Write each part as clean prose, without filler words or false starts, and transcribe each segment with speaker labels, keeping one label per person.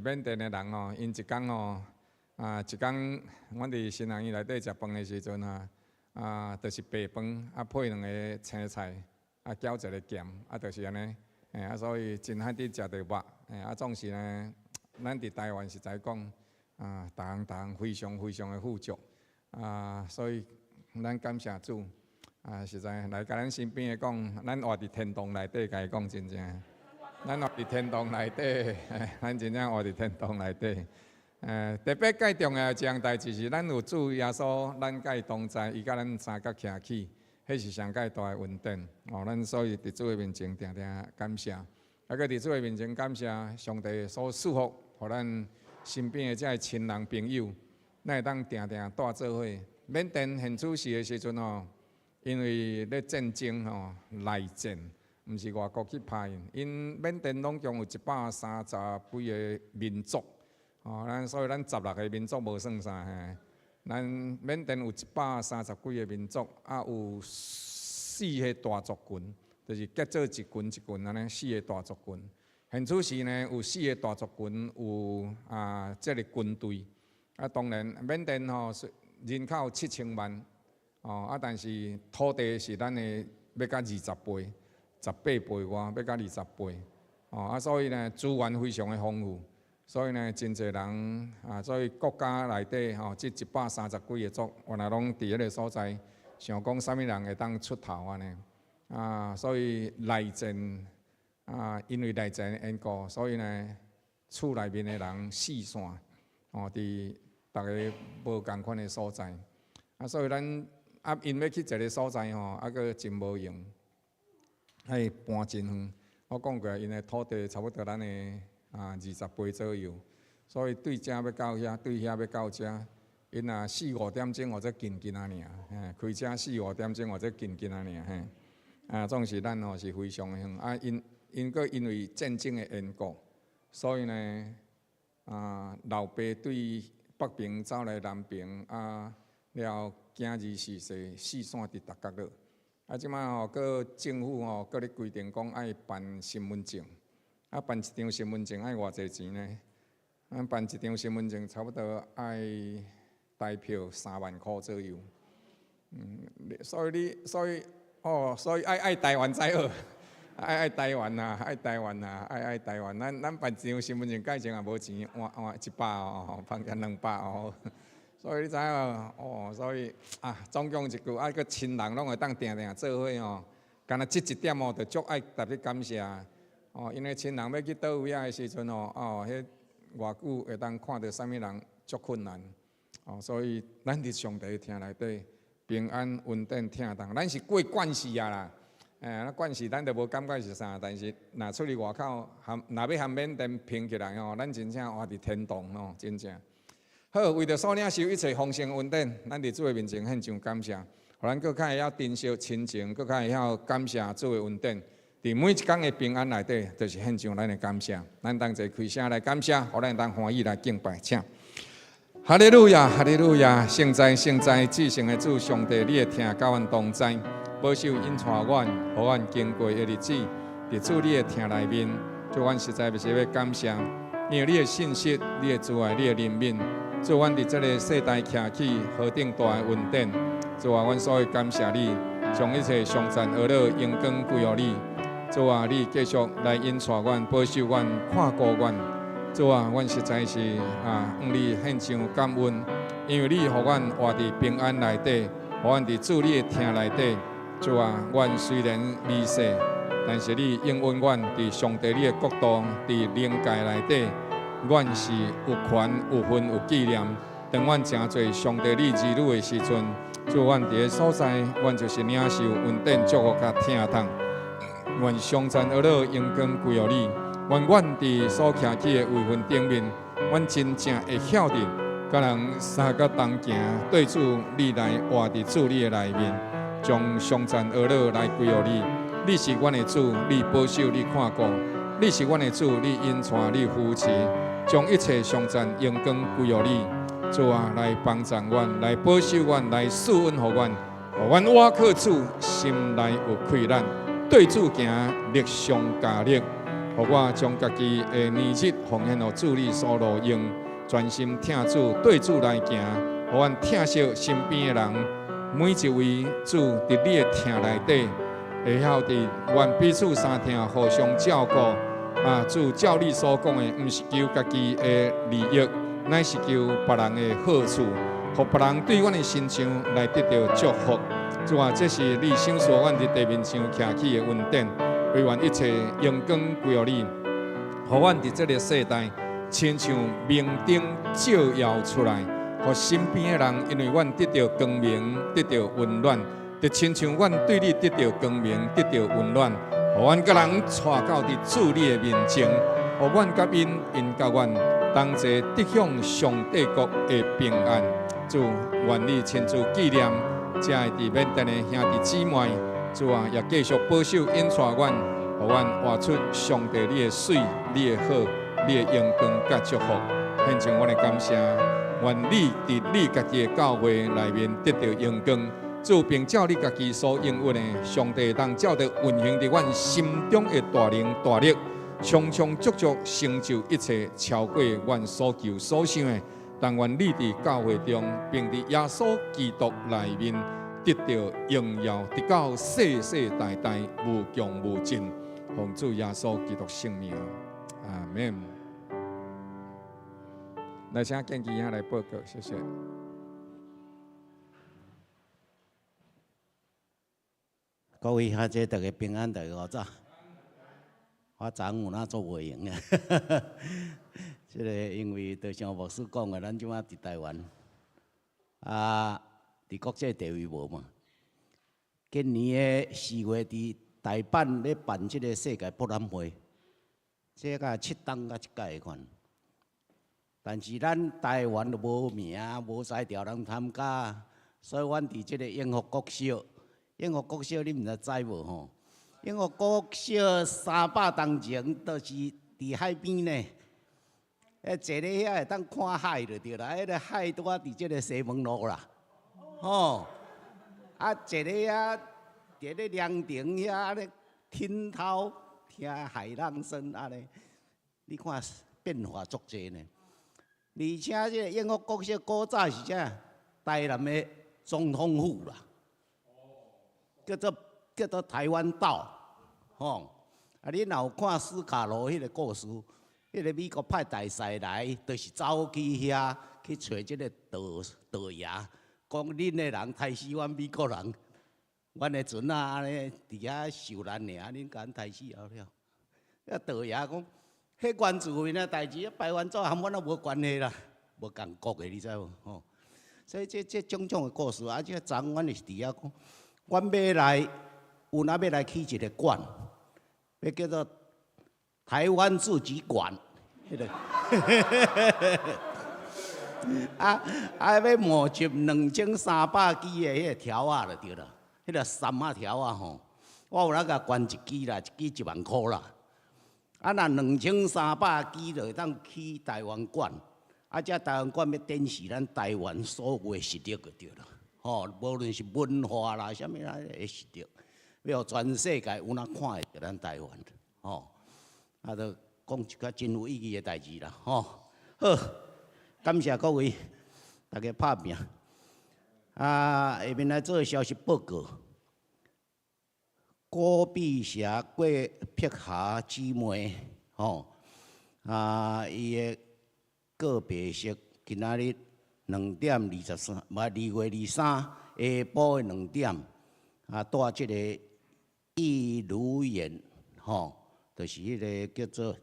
Speaker 1: 緬甸的人吼，𪜶一工吼，啊，一工，阮佇神學院內底食飯的時陣啊，啊，就是白飯，啊配兩个青菜，啊攪一个鹹，啊就是按呢，嘿，啊所以真罕得食著肉，嘿，啊總是呢，咱佇台灣實在講，啊，逐項逐項非常非常的富足，啊，所以咱感謝主，啊，實在來共咱身邊的講，咱活佇天堂內底，共伊講真正。咱活佇天堂內底，咱真正活佇天堂內底。特別蓋重要的一項代誌是，咱有主耶穌，咱佮伊同在，伊佮咱相佮徛起，彼是上蓋大的恩典。哦，咱所以佇主的面前定定感謝，啊，閣佇主的面前感謝上帝所賜福，予咱身邊的這个親人朋友，咱會當定定蹛做伙。緬甸現出事的時陣吼，因為咧戰爭吼，內戰。毋是外國去拍𪜶，𪜶緬甸攏共有130幾个民族，吼，咱所以咱十六个民族無算啥嘿。咱緬甸有130幾个民族，啊有四个大族群，就是結做一群一群按呢，四个大族群。現此時呢，有四个大族群有啊，這个軍隊。啊，當然緬甸吼人口7000萬，哦啊，但是土地是咱的欲甲20倍。18倍外，欲甲20倍，哦啊，所以呢，資源非常的豐富，所以呢，真濟人啊，所以國家內底吼，這130幾个族，原來攏佇彼个所在，想講啥物人會當出頭按呢？啊，所以內戰啊，因為內戰的緣故，所以呢，厝內面的人四散，哦，佇逐个無仝款的所在，啊，所以咱啊，𪜶欲去一个所在吼，啊，閣真無閒。愛搬真遠，我講過，𪜶的土地差不多咱的啊20倍左右，所以對遮欲到遐，對遐欲到遮，𪜶若四五點鐘或者近近仔爾，嘿，開車四五點鐘或者近近仔爾，嘿，啊，總是咱吼是非常遠，啊，𪜶𪜶閣因為戰爭的緣故，所以呢，啊，老爸對北邊走來南邊，啊，了囝兒是說四散佇逐角落。啊，這擺吼，閣政府吼，閣咧規定講愛辦身份證，啊，辦一張身份證愛偌濟錢呢？啊，辦一張身份證差不多愛台票3萬箍左右。嗯，所以你，所以哦，所以愛愛台灣才好，愛愛台灣啊，愛台灣啊，愛愛台灣。咱咱辦一張身份證，價錢也無錢，換換100哦，放下200哦。所以你知影哦，所以啊，總共一句啊，閣親人攏會當定定做伙吼，干焦這一點哦，就足愛特別感謝哦，因為親人欲去佗位仔的時陣哦，哦，彼偌久會當看著啥物人足困難哦，所以咱佇上帝疼內底平安穩定疼痛，咱是過慣勢啊啦，欸，慣勢咱就無感覺是啥，但是若出去外口含若欲含緬甸拼起來吼，咱真正活佇天堂吼，真正。好，為著所領受一切豐盛恩典，咱佇主的面前獻上感謝，予咱閣較會曉珍惜親情，閣較會曉感謝主的恩典。佇每一工的平安內底，就是獻上咱的感謝。咱同齊開聲來感謝，予咱當歡喜來敬拜，請。哈利路亞，哈利路亞，聖哉聖哉，至聖的主上帝，你的疼佮阮同在，保守引帶阮，予阮經過的日子，佇主你的疼內面，主阮實在欲感謝，因為你的信實，你的慈愛，你的憐憫。主，阮佇這个世代徛起何等大的恩典！主啊，阮所以感謝你，將一切頌讚、呵咾、榮光歸予你。主啊，你繼續來引帶阮、保守阮、看顧阮。主啊，阮實在是啊，向你獻上感恩，因為你予阮活佇平安內底，予阮佇主你的疼內底。主啊，阮雖然微細，但是你應允阮佇上帝你的國度，佇靈界內底。阮是有權有份有紀念。當阮成做上帝你兒女的時陣，主阮佇个所在，阮就是領受恩典、祝福佮疼痛。願頌讚呵咾榮光歸予你。願阮佇所徛起的位份頂面，阮真正會曉得，佮人相佮同行，對主你來活佇主你的內面，將頌讚呵咾來歸予你。你是阮的主，你保守，你看顧；你是阮的主，你引帶，你扶持。將一切頌讚榮光歸予你，主啊，來幫助阮，來保守阮，來賜恩予阮，予阮倚靠主，心內有氣力，對主行，力上加力。予我將家己的年日奉獻予主你所路用，專心疼主，對主來行，予阮疼惜身邊的人，每一位主佇你的疼內底，會曉佇阮彼此相疼，互相照顧。啊，主照你所講的，毋是求家己的利益，乃是求別人的好處，予別人對阮的身上來得著祝福。主啊，這是你賞賜阮佇地面上徛起的恩典，惟願一切榮光歸予你，予阮佇這个世代親像明燈照耀出來，予身邊的人因為阮得著光明，得著溫暖，就親像阮對你得著光明，得著溫暖，予阮共人帶到佇主你的面前，予阮佮𪜶，𪜶佮阮同齊得享上帝國的平安。主，願你親自紀念遮的佇緬甸的兄弟姊妹，主啊，也繼續保守引帶阮，予阮活出上帝你的媠、你的好、你的榮光佮祝福。獻上阮的感謝，願你佇你家己的教會內面得著榮光。主，並照你家己所應允的，上帝當照著運行佇阮心中的大能大力，充充足足成就一切超過阮所求所想的。但願你佇教會中，並佇耶穌基督內面得著榮耀，直到世世代代無窮無盡。奉主耶穌基督聖名，阿門。來，請建基兄來報告，謝謝。
Speaker 2: 各位兄弟，大家平安，大家好早。我昨昏有哪做袂閒啊？這个因為就像牧師講的，咱這馬佇台灣，啊，佇國際地位無嘛。今年的4月佇大阪咧辦這个世界博覽會，這個7冬才一屆款。但是咱台灣就無名，無才調人參加，所以阮佇這个永福國小，永福國小你毋知知無吼？永福國小300冬前就是佇海邊呢，欸，坐咧遐會當看海就對啦，彼个海拄仔佇這个西門路啦，吼，啊，坐咧遐，佇咧涼亭遐按呢聽濤，聽海浪聲按呢，你看變化足濟呢。而且這个永福國小古早是啥？台南的總統府啦，叫做台灣島，吼！啊，你若有看斯卡羅彼个故事，彼个美國派大使來，就是走去遐去揣這个道爺，講恁的人刣死阮美國人，阮的船仔按呢佇遐受難爾，恁共阮刣死後了。啊，道爺講，彼原住民的代誌，排灣族和阮都無關係啦，無仝國的，你知無？吼！所以這種種的故事，啊，這昨昏阮是佇遐講，阮欲來，有哪欲來起一个館，欲叫做台灣自己館，彼个，啊啊，欲募集2300支的彼个條仔就對啦，彼个杉仔條仔吼，我有哪共捐一支啦，一支1萬箍啦。啊，若2300支就會當起台灣館，啊，這台灣館欲展示咱台灣所有的實力就對啦，吼，無論是文化啦，啥物啦，的實力，欲予全世界有哪看會著咱台灣，吼，啊，就講一寡真有意義的代誌啦，吼，好，感謝各位，大家拍拚。啊，下面來做消息報告。郭碧霞郭碧霞姊妹，吼，啊，伊的告別式今仔日2點23，毋2月23下晡的2點，啊，蹛這个頤如園，吼，就是彼个叫做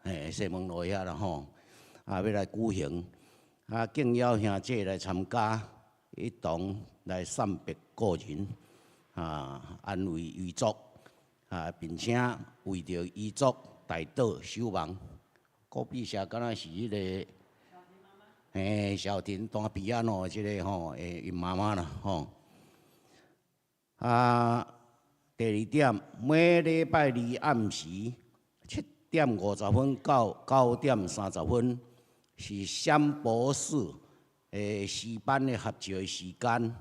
Speaker 2: 嘿西門路遐啦，吼，啊，欲來舉行，啊，敬邀兄姐來參加，一同來送別故人。啊，安慰遺族，啊，並且為著遺族代禱守望。郭碧霞敢若是彼个，嘿，小婷彈 piano 這个吼，的𪜶媽媽啦，吼。啊，第二點，每禮拜二暗時7點50分到9點30分，是雙博士的詩班的合照的時間。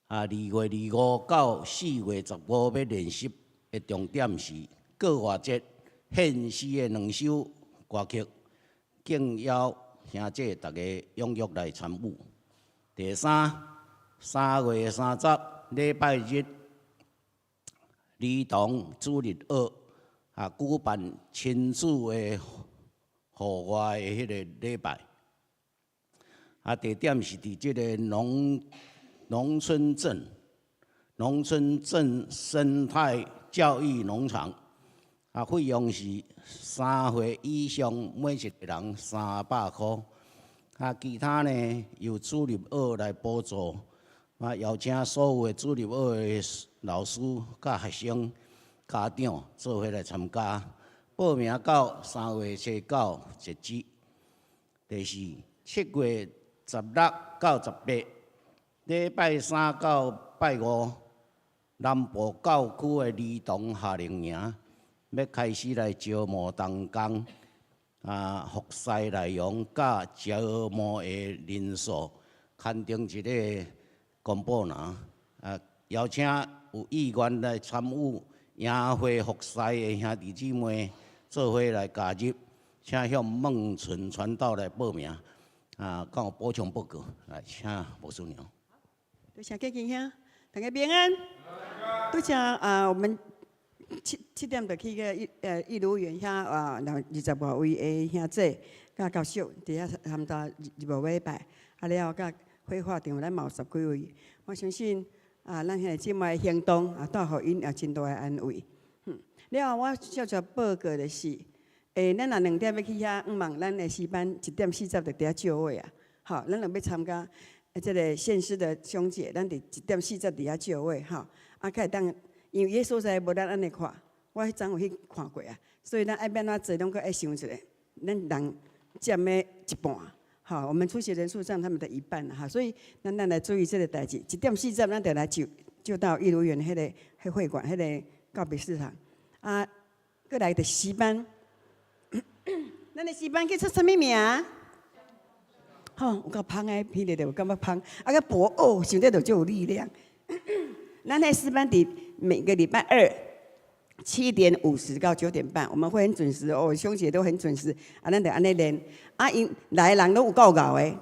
Speaker 2: 啊，2月25到4月15欲練習的重點是過活節獻詩的兩首歌曲，敬邀兄姐逐家踴躍來參與。第三，3月30禮拜日，兒童主日學啊舉辦親子的戶外的彼个禮拜。啊，地點是佇這个農村鎮生態教育農場。啊，費用是三歲以上每一个人300箍。啊，其他呢由主日學來補助。啊，邀請所有的主日學的老師佮學生、家長做伙來參加。報名到3月初9截止。第四，7月16到18，禮拜三到拜五，南部教區的兒童夏令營欲開始來招募同工，啊，服侍內容佮招募的人數，刊登一个公布欄，啊，邀請有意願來參與營會服侍的兄弟姊妹做伙來加入，請向孟純傳道來報名。啊，閣有補充報告，來請牧師娘。
Speaker 3: 多謝建金兄，大家平安。拄才啊，我們七點就去個一閭園遐啊，然後20外位的兄姐佮教授佇遐參加日無禮拜，啊了後佮繪畫場咱嘛有十幾位，我相信啊，咱兄弟姊妹的行動啊，帶予𪜶也真大的安慰。了後我小小報告的是，咱若2點欲去遐，向望咱的詩班1點40就佇遐就位啊。吼，咱若欲參加這个獻詩的兄姐，咱佇1點40佇遐就位吼。啊，較會當，因為伊彼所在無咱按呢看，我彼陣有去看過啊，所以咱愛欲按怎坐，攏閣愛想一下，咱人佔的一半，吼，我們出席人數佔他們的一半哈，所以咱來注意這个代誌。1點40，咱就來就到頤園彼會館，彼个告別式場。啊，閣來就詩班。咱的詩班叫做啥物名？吼，有夠芳的，彼个就有感覺芳，啊閣薄哦，想著就足有力量。咱的詩班佇每個禮拜二7點50到9點半，我們會很準時哦，兄姐都很準時。啊，咱就按呢練。啊，𪜶來的人攏有夠𠢕的，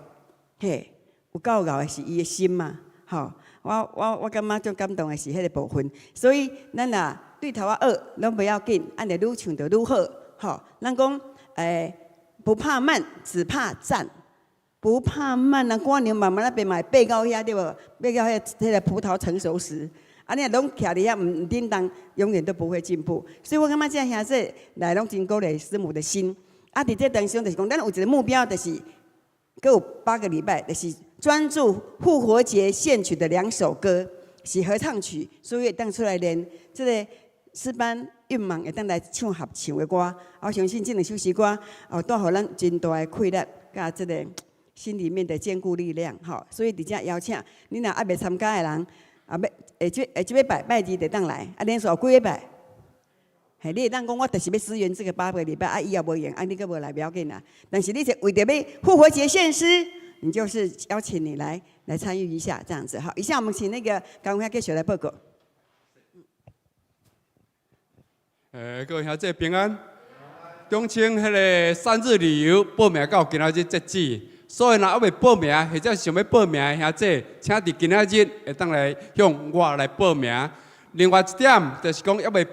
Speaker 3: 嘿，有夠𠢕的是伊的心嘛，吼。我感覺足感動的是彼个部分，所以咱若對頭仔學攏袂要緊，按呢愈唱就愈好，吼。咱講，不怕慢，只怕站。不怕慢啊，蝸牛慢慢仔爬嘛會爬到遐對無？爬到彼个葡萄成熟時，啊，你若攏徛佇遐毋振動，永遠都不會進步。所以我感覺這兄弟來攏真鼓勵師母的心。啊，佇這當中就是講，咱有一個目標，就是閣有8個禮拜，就是專注復活節獻曲的兩首歌，是合唱曲，所以會當出來練。這個詩班願望會當來唱合唱的歌，我相信這兩首詩歌哦，帶予咱真大的氣力，佮這個心裡面的堅固力量，吼。所以佇遮邀請你若猶未參加的人，啊，欲下這下這禮拜拜二就當來，啊，連續有幾禮拜？嘿，你會當講我就是欲支援這個8個禮拜，啊，以後無閒，啊，你閣無來袂要緊啦。但是你是為著欲復活節獻詩，你就是邀請你來參與一下，這樣子。好，以下我們請那個江兄繼續來報告。
Speaker 4: 各位兄弟平安。中清彼个三日旅遊報名到今仔日截止，所以若猶未報名或者想欲報名的兄弟，請佇今仔日會當來向我來報名。另外一點就是講，猶未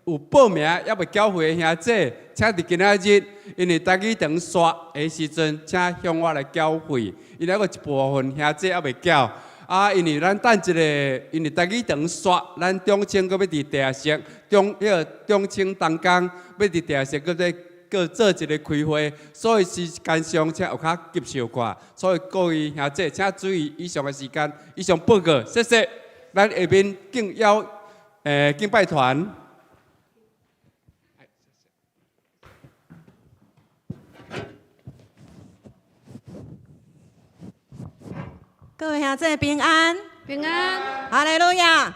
Speaker 4: 有報名、猶未繳費的兄弟，請佇今仔日，因為台語堂煞的時陣，請向我來繳費。因為猶閣一部分兄弟猶未繳。啊，因為咱等一个，因為台語堂煞，咱中清閣欲佇地下室，彼个中清同工欲佇地下室閣咧閣做一个開會，所以時間上才有較急小可。所以各位兄弟，請注意以上的時間，以上報告，謝謝。咱下面敬邀敬拜團。
Speaker 5: 各位兄弟平安，
Speaker 6: 平安，
Speaker 5: 哈利路亞，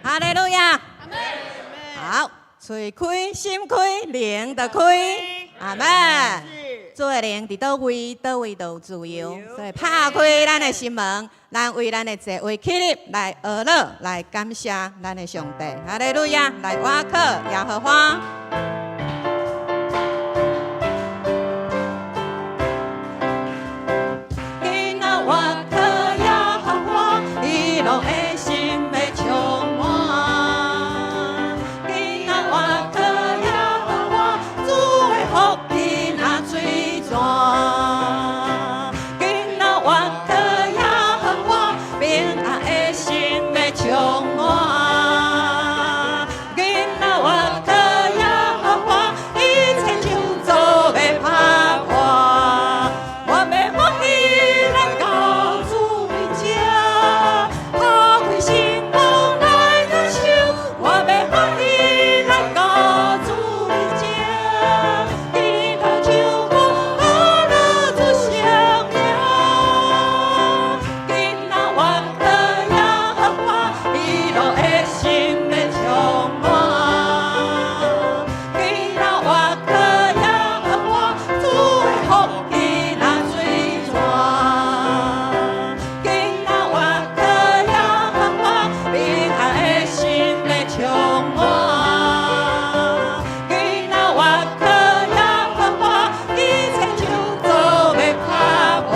Speaker 5: 哈利路亞，好，喙開心開，靈就開，阿們。主的靈佇佗位，佗位就有自由。所以拍開咱的心門，咱為咱的座位起立來呵咾，來感謝咱的上帝。哈利路亞，來倚靠耶和華。今仔倚靠耶和華，喜樂的心欲充滿。今仔倚靠耶和華，主的福氣若水泉。今仔倚靠耶和華，平安的心欲充滿。今仔倚靠耶和華，一切咒詛欲拍破。我欲歡喜來到主面前，拋開心門來領受。我欲歡喜來到主面前，低頭唱歌，呵咾主聖名。今仔倚靠耶和華，喜樂的心欲充滿。今仔倚靠耶和華，主的福氣若水泉。今仔倚靠耶和華，平安的心欲充滿。今仔倚靠耶和華，一切咒詛欲拍破。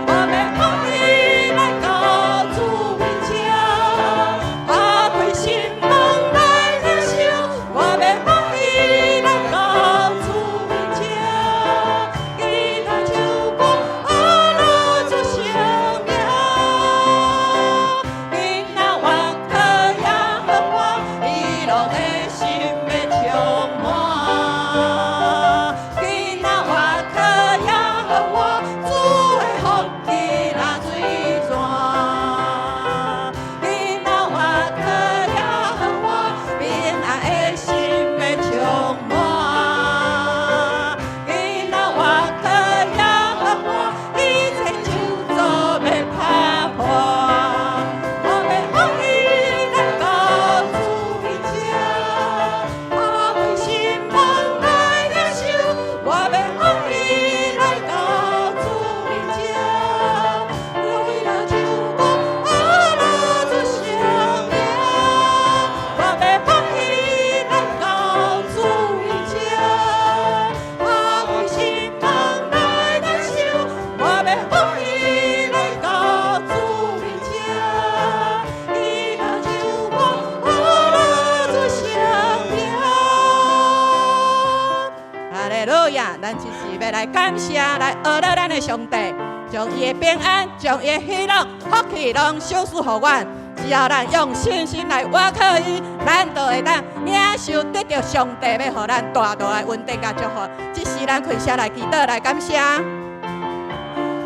Speaker 5: 我欲歡喜來到主面前，拋開心門來領受。我欲歡喜來到主面前，低頭唱歌，呵咾主聖名。今仔倚靠耶和華，喜樂的心欲充滿。今仔倚靠耶和華，主的福氣若水泉。今仔倚靠耶和華，平安的心欲充滿。今仔倚靠耶和華，一切咒詛欲拍破。我欲歡喜來到主面前，拋開心門來領受。我欲歡喜來到主面前，為了唱歌，呵咾主聖名。我欲歡喜來到主面前，拋開心門來領受。我欲歡喜來到主面前，低頭唱歌，呵咾主聖名。哈利路亞！咱就是欲來感謝，來呵咾咱的上帝，將伊的平安、將伊的喜樂、福氣攏賞賜予阮。只要咱用信心來倚靠伊，咱就會當領受得著上帝欲予咱大大的恩典佮祝福。這時咱開聲來祈禱，來感謝。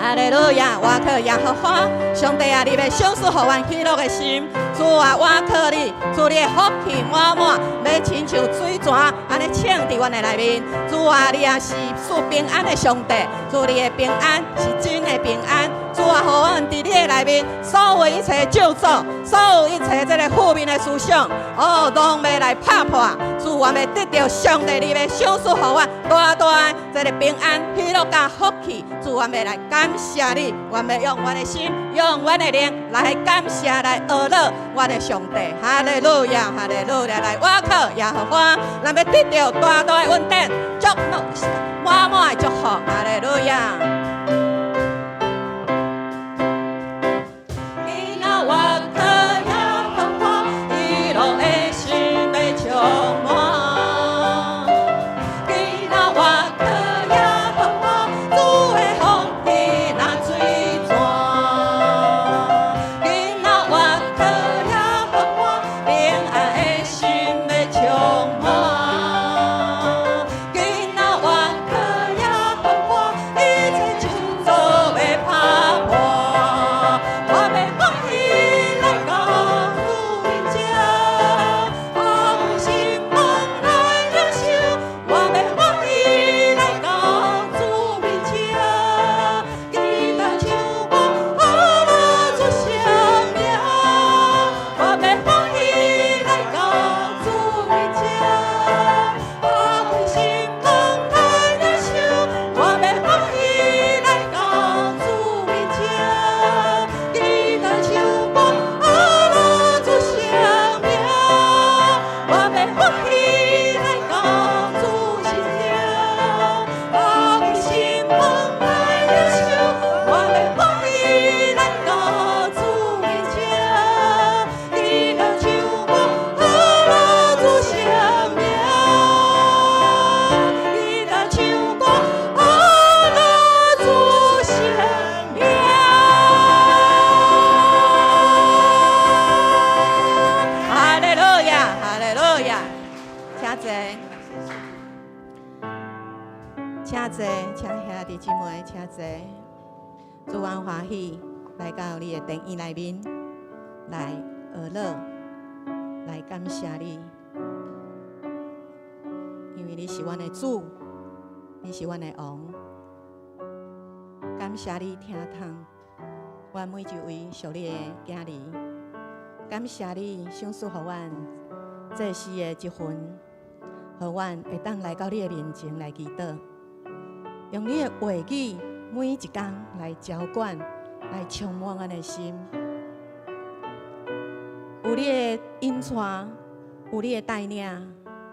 Speaker 5: 哈利路亞！倚靠耶和華，上帝啊，你欲賞賜予阮喜樂的心。主啊，倚靠你，主你的福氣滿滿，欲親像水泉按呢衝佇阮的內面。主啊，你也是賜平安的上帝，主你的平安是真的平安。主啊，予阮佇你的內面，所有一切咒詛，所有一切這个負面的思想，哦，攏欲來拍破。主，阮欲得著上帝，你欲賞賜予阮大大的這个平安、喜樂佮福氣。主，阮欲來感謝你，阮欲用阮的心，用阮的靈來感謝，來呵咾阮的上帝。哈利路亞，哈利路亞，來倚靠耶和華，咱欲得著大大的恩典，祝福滿滿的祝福。哈利路亞。今仔倚靠耶和華，喜樂的心欲充滿。今仔倚靠耶和華，主的福氣若水泉。今仔倚靠耶和華，平安的心欲充滿。今仔倚靠請兄弟姊妹請坐。主，阮歡喜來到你的殿院內面，來學樂，來感謝你，因為你是阮的主，你是阮的王。感謝你疼痛阮每一位屬你的囝兒，感謝你賞賜予阮祭司的職分，予阮會當來到你的面前來祈禱，用你的話語每一工來澆灌，來充滿阮的心。有你的引帶，有你的帶領，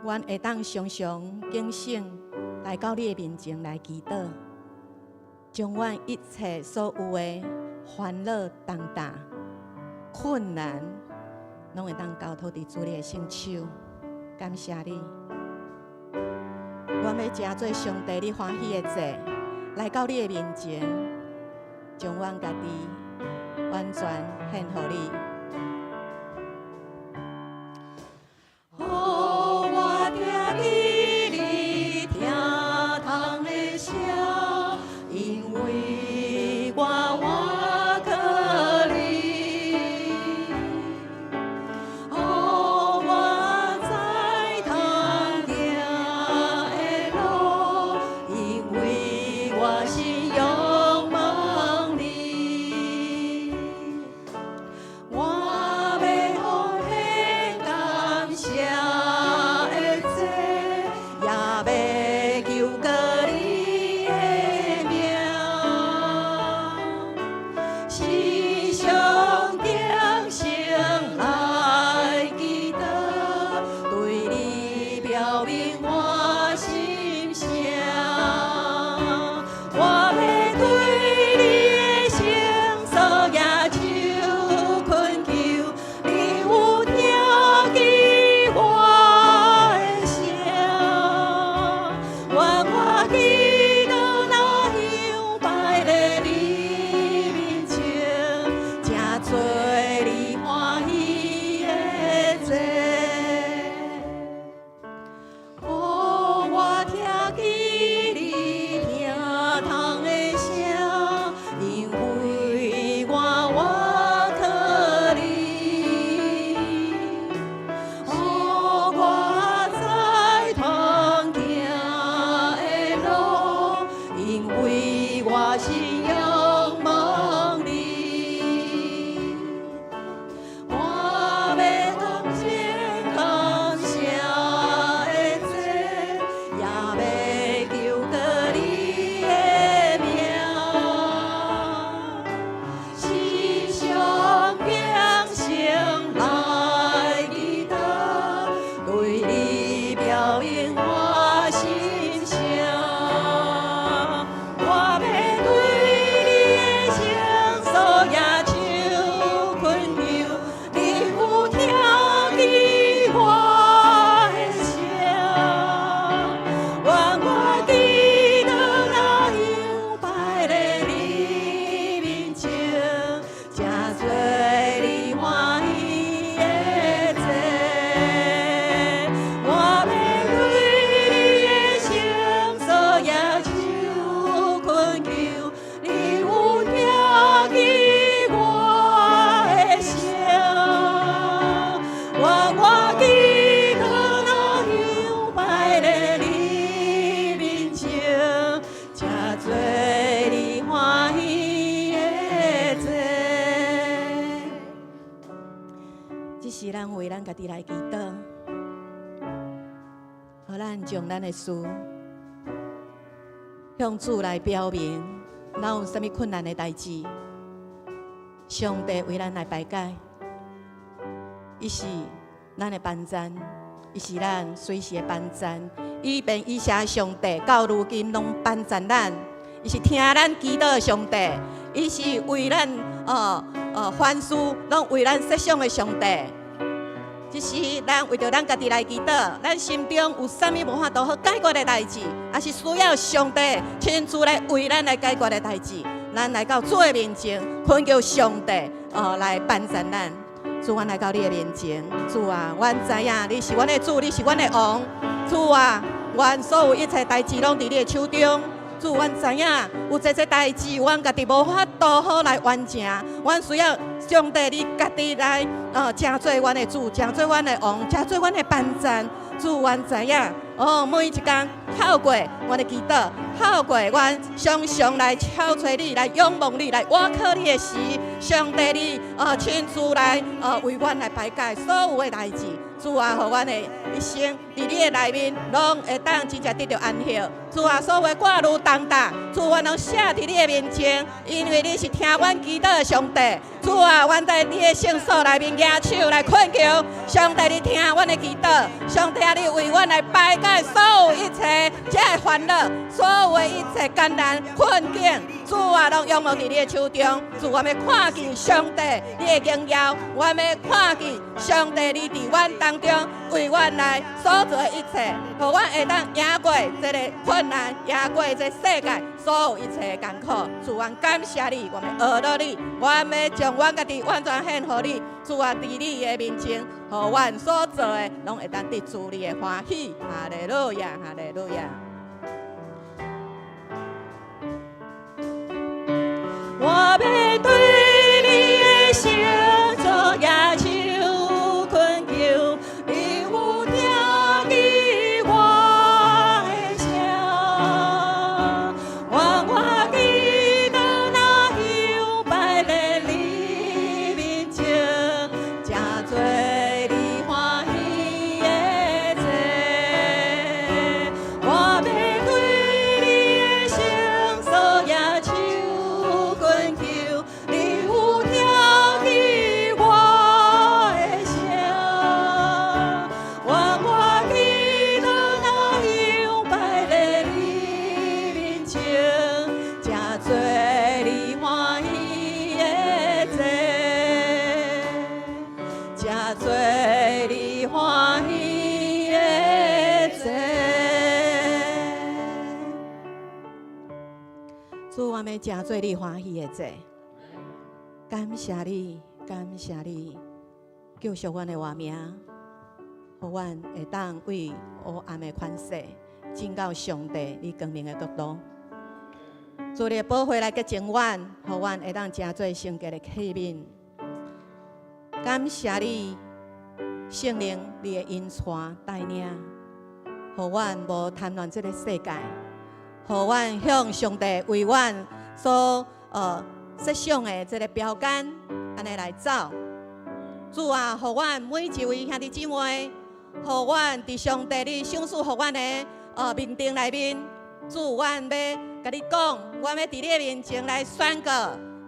Speaker 5: 阮會當常常警醒來到你的面前來祈禱，將阮一切所有的煩惱、重擔、困難，攏會當交託佇主你的聖手。感謝你，阮欲成做上帝你歡喜的祭，來到你的面前，將阮家己完全獻予你。予我聽見你疼痛的聲，因為我倚靠你。予我知通行的路，因為我是仰望你。我欲奉獻感謝的祭，也欲求告你的名。時常警醒來祈禱，對你表明我心聲。我欲對你的聖所舉手懇求，你有聽見我的聲。願我祈禱若香擺佇你面前，成做你歡喜的祭。予我聽見你疼痛的聲，因為我倚靠你。予我知通行的路，因為我是仰望你。我欲奉獻感謝的祭，也欲求告你的名。時常警醒來祈禱，對你表明我心聲。我欲對你的聖所舉手懇求，你有聽見我的聲。願我祈禱若香擺佇你面前，成做你歡喜的祭。我欲對你的聖所舉手懇求，你有聽見我的聲。願我祈禱若香擺佇你面前，成做你歡喜的祭。這是咱為咱家己來祈禱，予咱將咱的事向主來表明，咱有啥物困難的代誌，上帝為咱來排解。伊是咱的幫贊，伊是咱隨時的幫贊。以便以前上帝到如今攏幫贊咱，伊是聽咱祈禱的上帝，伊是為咱凡事攏為咱設想的上帝。這是咱為著咱家己來祈禱，咱心中有啥物無法度好解決的代誌，抑是需要上帝親自來為咱來解決的代誌，咱來到主的面前，懇求上帝來幫贊咱。主，阮來到你的面前，主啊，阮知影你是阮的主，你是阮的王。主啊，阮所有一切代誌攏佇你的手中。主，阮知影有濟濟代誌，阮家己無法度好來完成。阮需要上帝你家己來，成做阮的主，成做阮的王，成做阮的幫贊。主，阮知影，哦，每一工透過阮的祈禱，透過阮常常來敲揣你，來仰望你，來倚靠你的時，上帝你親自來為阮來排解所有的代誌。主啊，予阮的一生佇你的內面，攏會當真正得著安息。主啊，所有的掛慮重擔，主阮攏卸佇你的面前，因為你是聽阮祈禱的上帝。主啊，阮在你的聖所內面舉手來懇求，上帝你聽阮的祈禱，上帝啊，你為阮來排解所有一切這个煩惱，所有的一切艱難困境。主啊，攏仰望佇你的手中。主，我欲看見上帝你的榮耀，我欲看見上帝你佇阮當中為阮來所做的一切，予阮會當贏過這个困難，贏過這世界所有一切的艱苦。主，阮感謝你，我欲學落你，我欲將阮家己完全獻予你。主啊，佇你的面前，予阮所做的，攏會當得主你的歡喜。哈利路亞，哈利路亞。我欲對你的聖所舉手懇求，你有聽見我的聲。願我祈禱若香擺佇你面前，成做你歡喜的祭。我欲對你的聖所舉手懇求，你有聽見我的聲。願我祈禱若香擺佇你面前，成做你歡喜的祭，成做你歡喜的祭。主，我欲成做你歡喜的祭，感謝你，感謝你，救贖阮的活命，予阮會當為黑暗的權勢進到上帝你光明的國度。主你的寶血來潔淨阮，予阮會當成做聖潔的器皿。感謝你，聖靈你的引帶帶領，予阮無貪戀這个世界，予阮向上帝為阮所設想的這个標杆，按呢來走。主啊，予阮每一位兄弟姊妹，予阮佇上帝你賞賜予阮的命定內面，主，阮欲共你講，阮欲佇你的面前來宣告。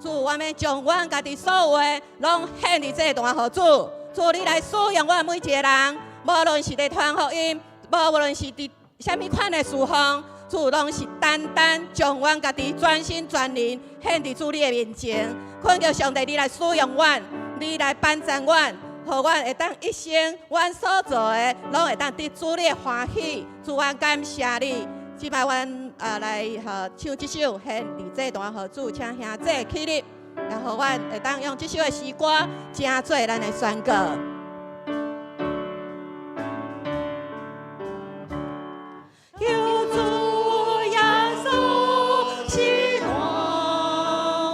Speaker 5: 主，阮欲將阮家己所有的攏獻佇祭壇予主。主，你來使用阮每一个人，無論是佇傳福音，無論是佇啥物款的事奉，主攏是單單將阮家己全心全靈獻佇主你的面前，懇求上帝你來使用阮，你來幫助阮，予阮會當一生阮所做的，攏會當得主你的歡喜。主，阮感謝你。這擺阮來唱這首獻佇祭壇予主，請兄弟起立，然後阮會當用這首的詩歌，成做咱的宣告。求主耶穌是大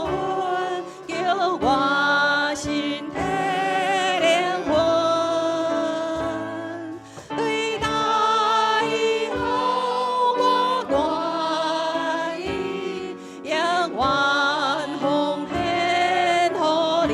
Speaker 5: 恩，叫我身體靈魂，對那以後我願意，永遠奉獻予你。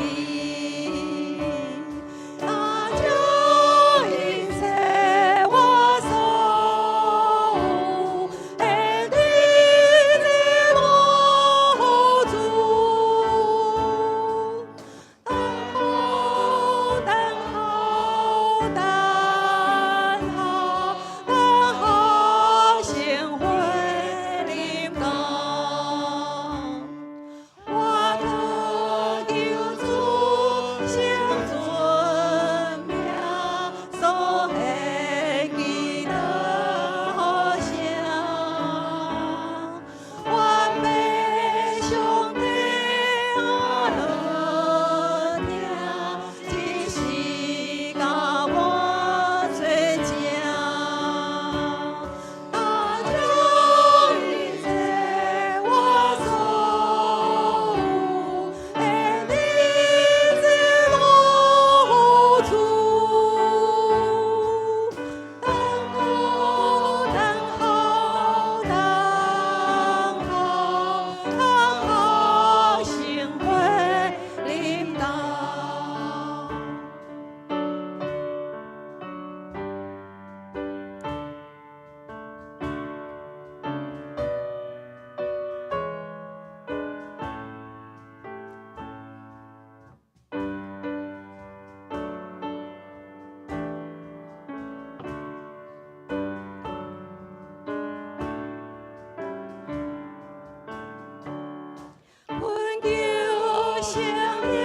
Speaker 5: 聖靈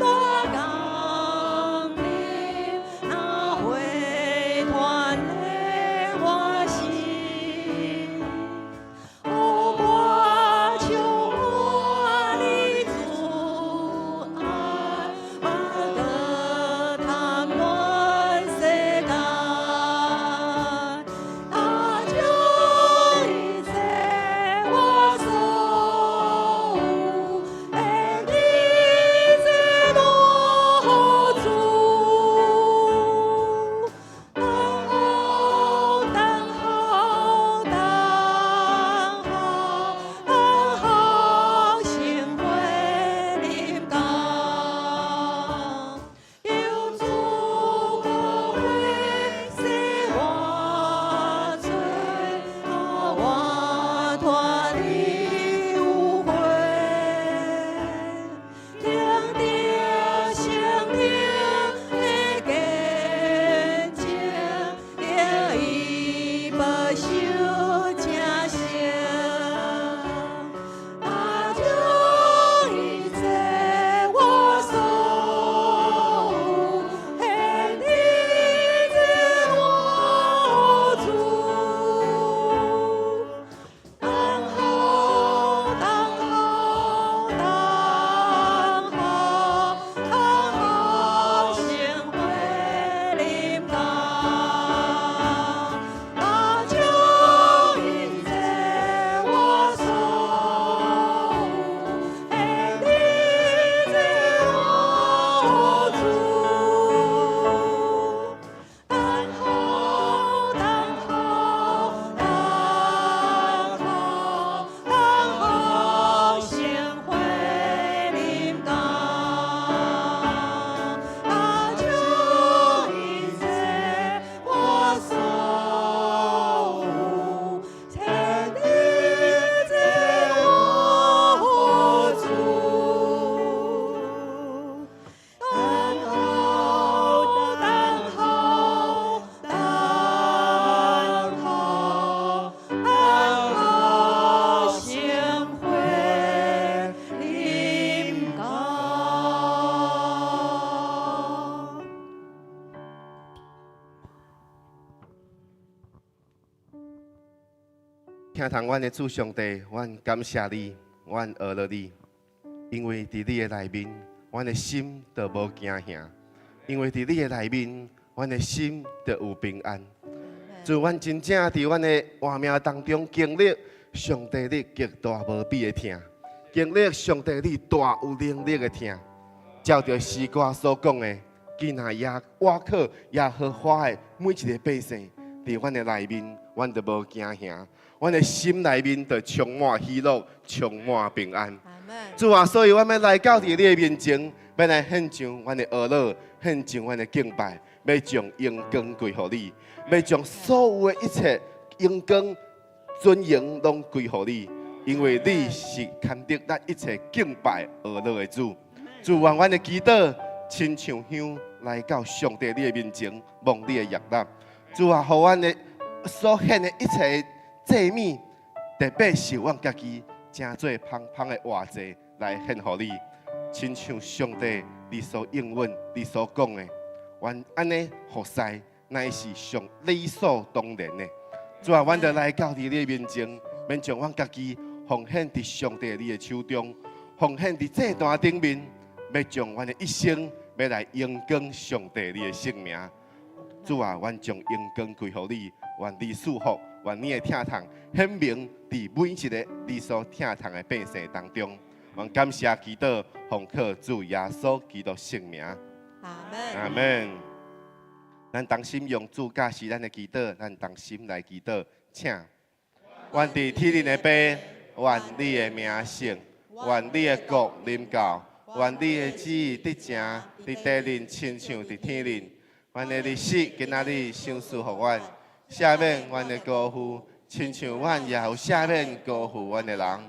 Speaker 5: 大降臨，那火團的我心，予我充滿你慈愛，我閣貪戀世間，他將一切我所有，獻佇這大主。等候，等候，等候，等候聖血臨到，求主膏血洗我罪，予我脫離污穢。聽著聖靈的見證，得伊保守成聖。他將一切我所有，獻佇這活主。等候，等候，等候，等候聖血臨到，他將一切我所有，獻佇這活主。等候，等候，等候，等候聖血臨到，他將一切我所有，獻佇這活主。等候，等候，等候，等候聖血臨到。
Speaker 6: 聽堂阮的主上帝，阮感謝你，阮阿樂你，因為佇你的內面，阮的心就無驚嚇；因為佇你的內面，阮的心就有平安。主，阮真正佇阮的活命當中經歷上帝你極大無比的疼，經歷上帝你大有能力的疼。照著詩歌所講的，囝若倚靠耶和華的每一个百姓，佇阮的內面，阮就無驚嚇。阮的心內面就充滿喜樂，充滿平安。主啊，所以阮欲來到佇你的面前，欲來獻上阮的阿樂，獻上阮的敬拜，欲將榮光歸予你，欲將所有的一切榮光、尊榮攏歸予你，因為你是堪得咱一切敬拜阿樂的主。主，願阮的祈禱親像香來到上帝你的面前，蒙你的悅納。主啊，予阮的所獻的一切祭物，特別是阮家己成做芳芳的活祭來獻予你，親像上帝你所應允、你所講的，阮按呢服侍，乃是上理所當然的。主啊，阮就來到佇你的面前，欲將阮家己奉獻佇上帝你的手中，奉獻佇祭壇頂面，欲將阮的一生欲來榮光上帝你的聖名。主啊，阮將榮光歸予你，願你賜福，願你的疼痛顯明佇每一个你所疼痛的百姓當中。阮感謝祈禱，奉靠主耶穌基督聖名。
Speaker 5: 阿門。
Speaker 6: 阿門。咱同心用主教示咱的祈禱，咱同心來祈禱，請。願佇天頂的父，願你的名聖，願你的國臨到，願你的旨意得成，佇地面親像佇天頂。阮的日食今仔日賞賜予阮，赦免阮的過負，親像阮也有赦免過負阮的人。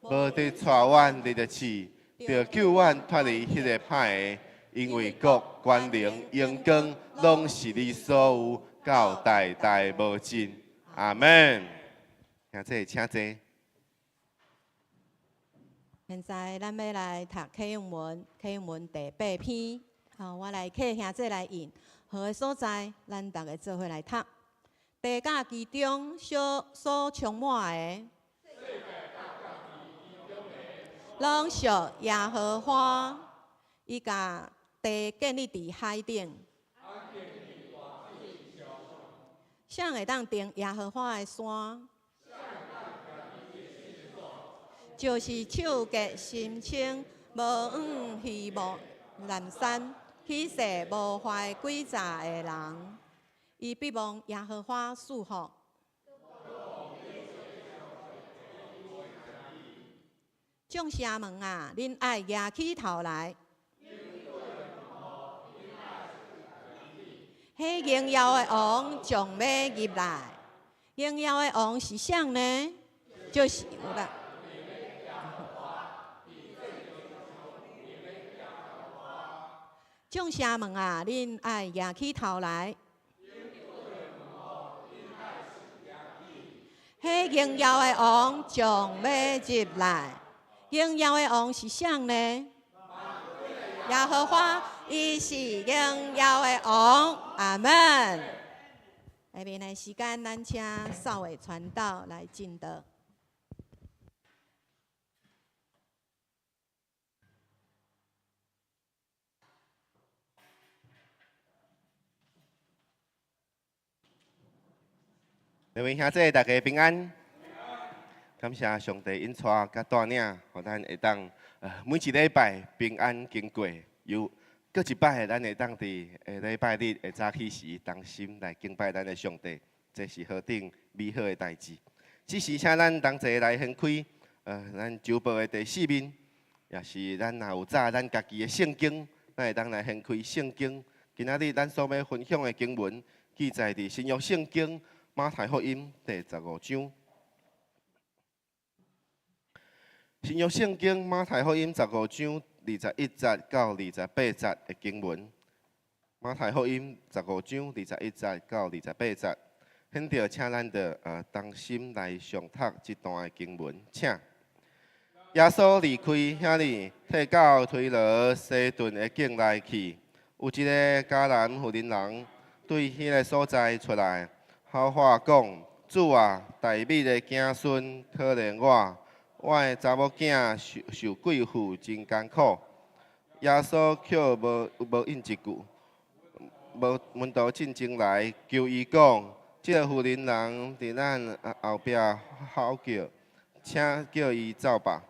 Speaker 6: 無得帶阮入著試，著救阮脫離彼个歹的，因為國、權能、榮光，攏是你所有，到代代無盡。阿門。兄弟，請坐。
Speaker 5: 現在咱欲來讀啟應文，啟應文第八篇。好，我來請兄姊來印，好的所在，咱逐家做伙來讀。地佮其中所充滿的，攏屬耶和華。伊共地建立佇海頂。誰會當登耶和華的山？就是手潔心清，無向虛妄濫訕，起誓無懷詭詐的人，伊必蒙耶和華賜福。眾城門啊，恁愛夯起頭來。彼榮耀的王將欲入來，榮耀的王是誰呢？就是有啦。眾城門啊，恁愛夯起頭來。彼榮耀的王將欲入來，榮耀的王是誰呢？耶和華，伊是榮耀的王。阿門。下面的時間，咱請少偉傳道來證道。
Speaker 6: 各位兄弟，大家平安。感謝上帝引帶佮帶領，予咱會當每一禮拜平安經過，又閣一擺，咱會當佇下禮拜日的早起時同心來敬拜咱的上帝，這是何等美好的代誌。這時請咱同齊來掀開，咱週報的第四面，也是咱若有紮咱家己的聖經，咱會當來掀開聖經。今仔日咱所欲分享的經文，記載佇新約聖經馬太福音第十五章。新約聖經馬太福音十五章21節到28節的經文。馬太福音十五章21節到28節，現在請咱著同心來誦讀這段的經文，請。耶穌離開遐裡，退到推羅西頓的境內去。有一个迦南婦人人對彼个所在出來，吼喊講：主啊，大衛的子孫，可憐我！我的查某囝受受鬼附，真艱苦。耶穌卻無無應一句。無門徒進前來求伊講：這个婦人人佇咱後壁吼叫，請叫伊走吧。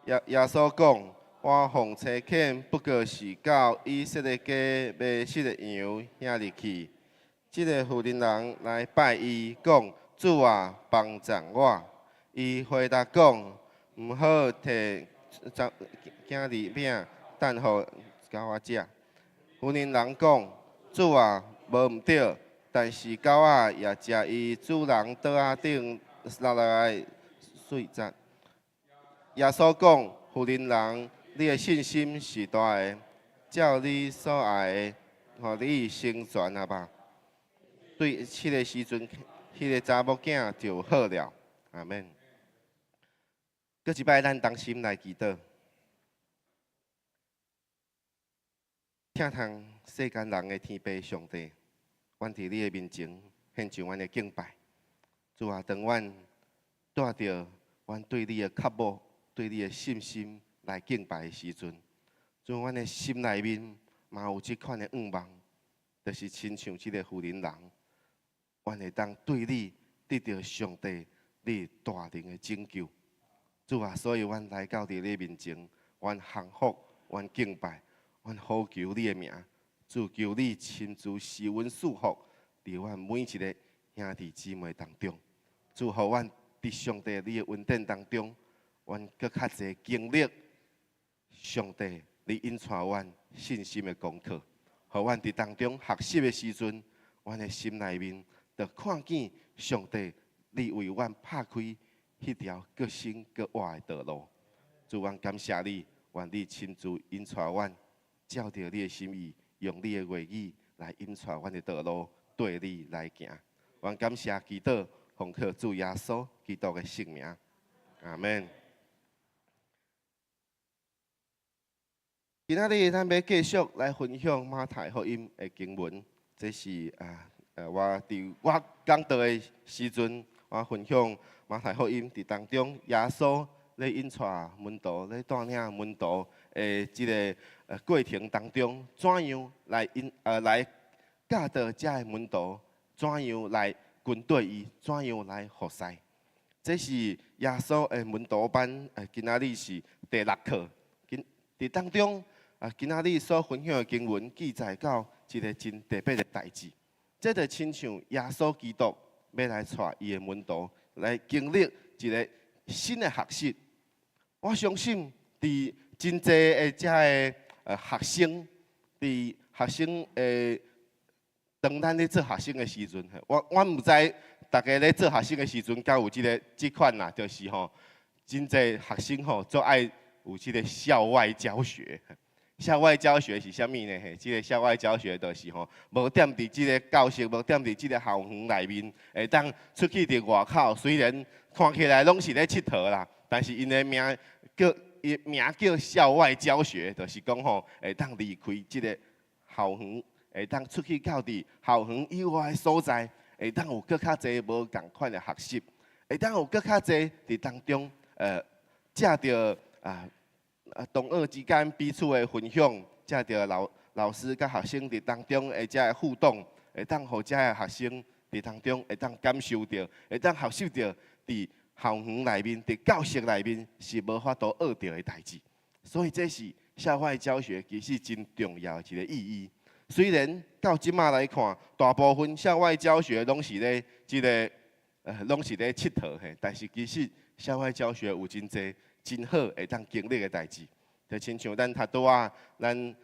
Speaker 6: 耶耶穌講：我奉差遣，不過是到以色列家迷失的羊遐裡去。這个婦人人來拜伊，講：主啊，幫贊我。伊回答講：毋好提囝兒餅，擲予狗仔食。婦人人講：主啊，無毋對，但是狗仔也食伊主人桌仔頂落來的碎渣。耶穌講：婦人人，你的信心是大的，照你所愛的，予你成全啊吧。對彼个時陣，彼个查某囝就好了。阿門。閣一擺，咱同心來祈禱。疼痛世間人的天父上帝，阮佇你的面前獻上阮的敬拜。主啊，當阮帶著阮對你的渴慕、對你的信心來敬拜的時陣，主，阮的心內面嘛有這款的願望，就是親像這个婦人人，阮會當對你得著上帝你大能的拯救。主啊，所以阮來到佇你面前，阮降服，阮敬拜，阮呼求你的名。主，求你親自施恩賜福，佇阮每一个兄弟姊妹當中。主，予阮佇上帝你的恩典當中，阮閣較濟經歷上帝你引帶阮信心的功課，予阮佇當中學習的時陣，阮的心內面就看見上帝你為阮拍開彼條閣新閣活的道路。主，阮感謝你，願你親自引帶阮，照著你的心意，用你的話語來引帶阮的道路，綴你來行。阮感謝祈禱，奉靠主耶穌基督的聖名，阿門。今仔日咱欲繼續來分享馬太福音的經文，這是啊，我佇我講道的時陣，我分享馬太福音佇當中，耶穌咧引帶門徒咧帶領門徒的這个過程當中，怎樣來引來教導遮的門徒，怎樣來跟綴伊，怎樣來服侍。這是耶穌的門徒班，今仔日是第六課。今佇當中。啊，今仔日所分享的經文記載到一个真特別的代誌，這就親像耶穌基督欲來帶伊的門徒來經歷一个新的學習。我相信，佇真濟的遮的學生，佇學生的當咱咧做學生的時陣，我毋知大家咧做學生的時陣，敢有這个這款啦，就是吼，真濟學生吼足愛有這个校外教學。校外教學是啥物呢？嘿，這个校外教學就是吼，無踮佇這个教室，無踮佇這个校園內面，會當出去佇外口。雖然看起來攏是咧𨑨迌啦，但是𪜶的名叫伊名叫校外教學，就是講吼，會當離開這个校園，會當出去到佇校園以外的所在，會當有閣較濟無仝款的學習，會當有閣較濟佇當中，藉著啊。同學之間彼此的分享，藉著老師佮學生佇當中的遮个互動，會當予遮个學生佇當中會當感受著，會當學習著佇校園內面、佇教室內面是無法度學著的代誌。所以這是校外教學其實真重要的一个意義。雖然到這馬來看，大部分校外教學攏是咧這个，攏是咧𨑨迌嘿，但是其實校外教學有真濟真好會當經歷的代誌，就親像咱頭拄仔，咱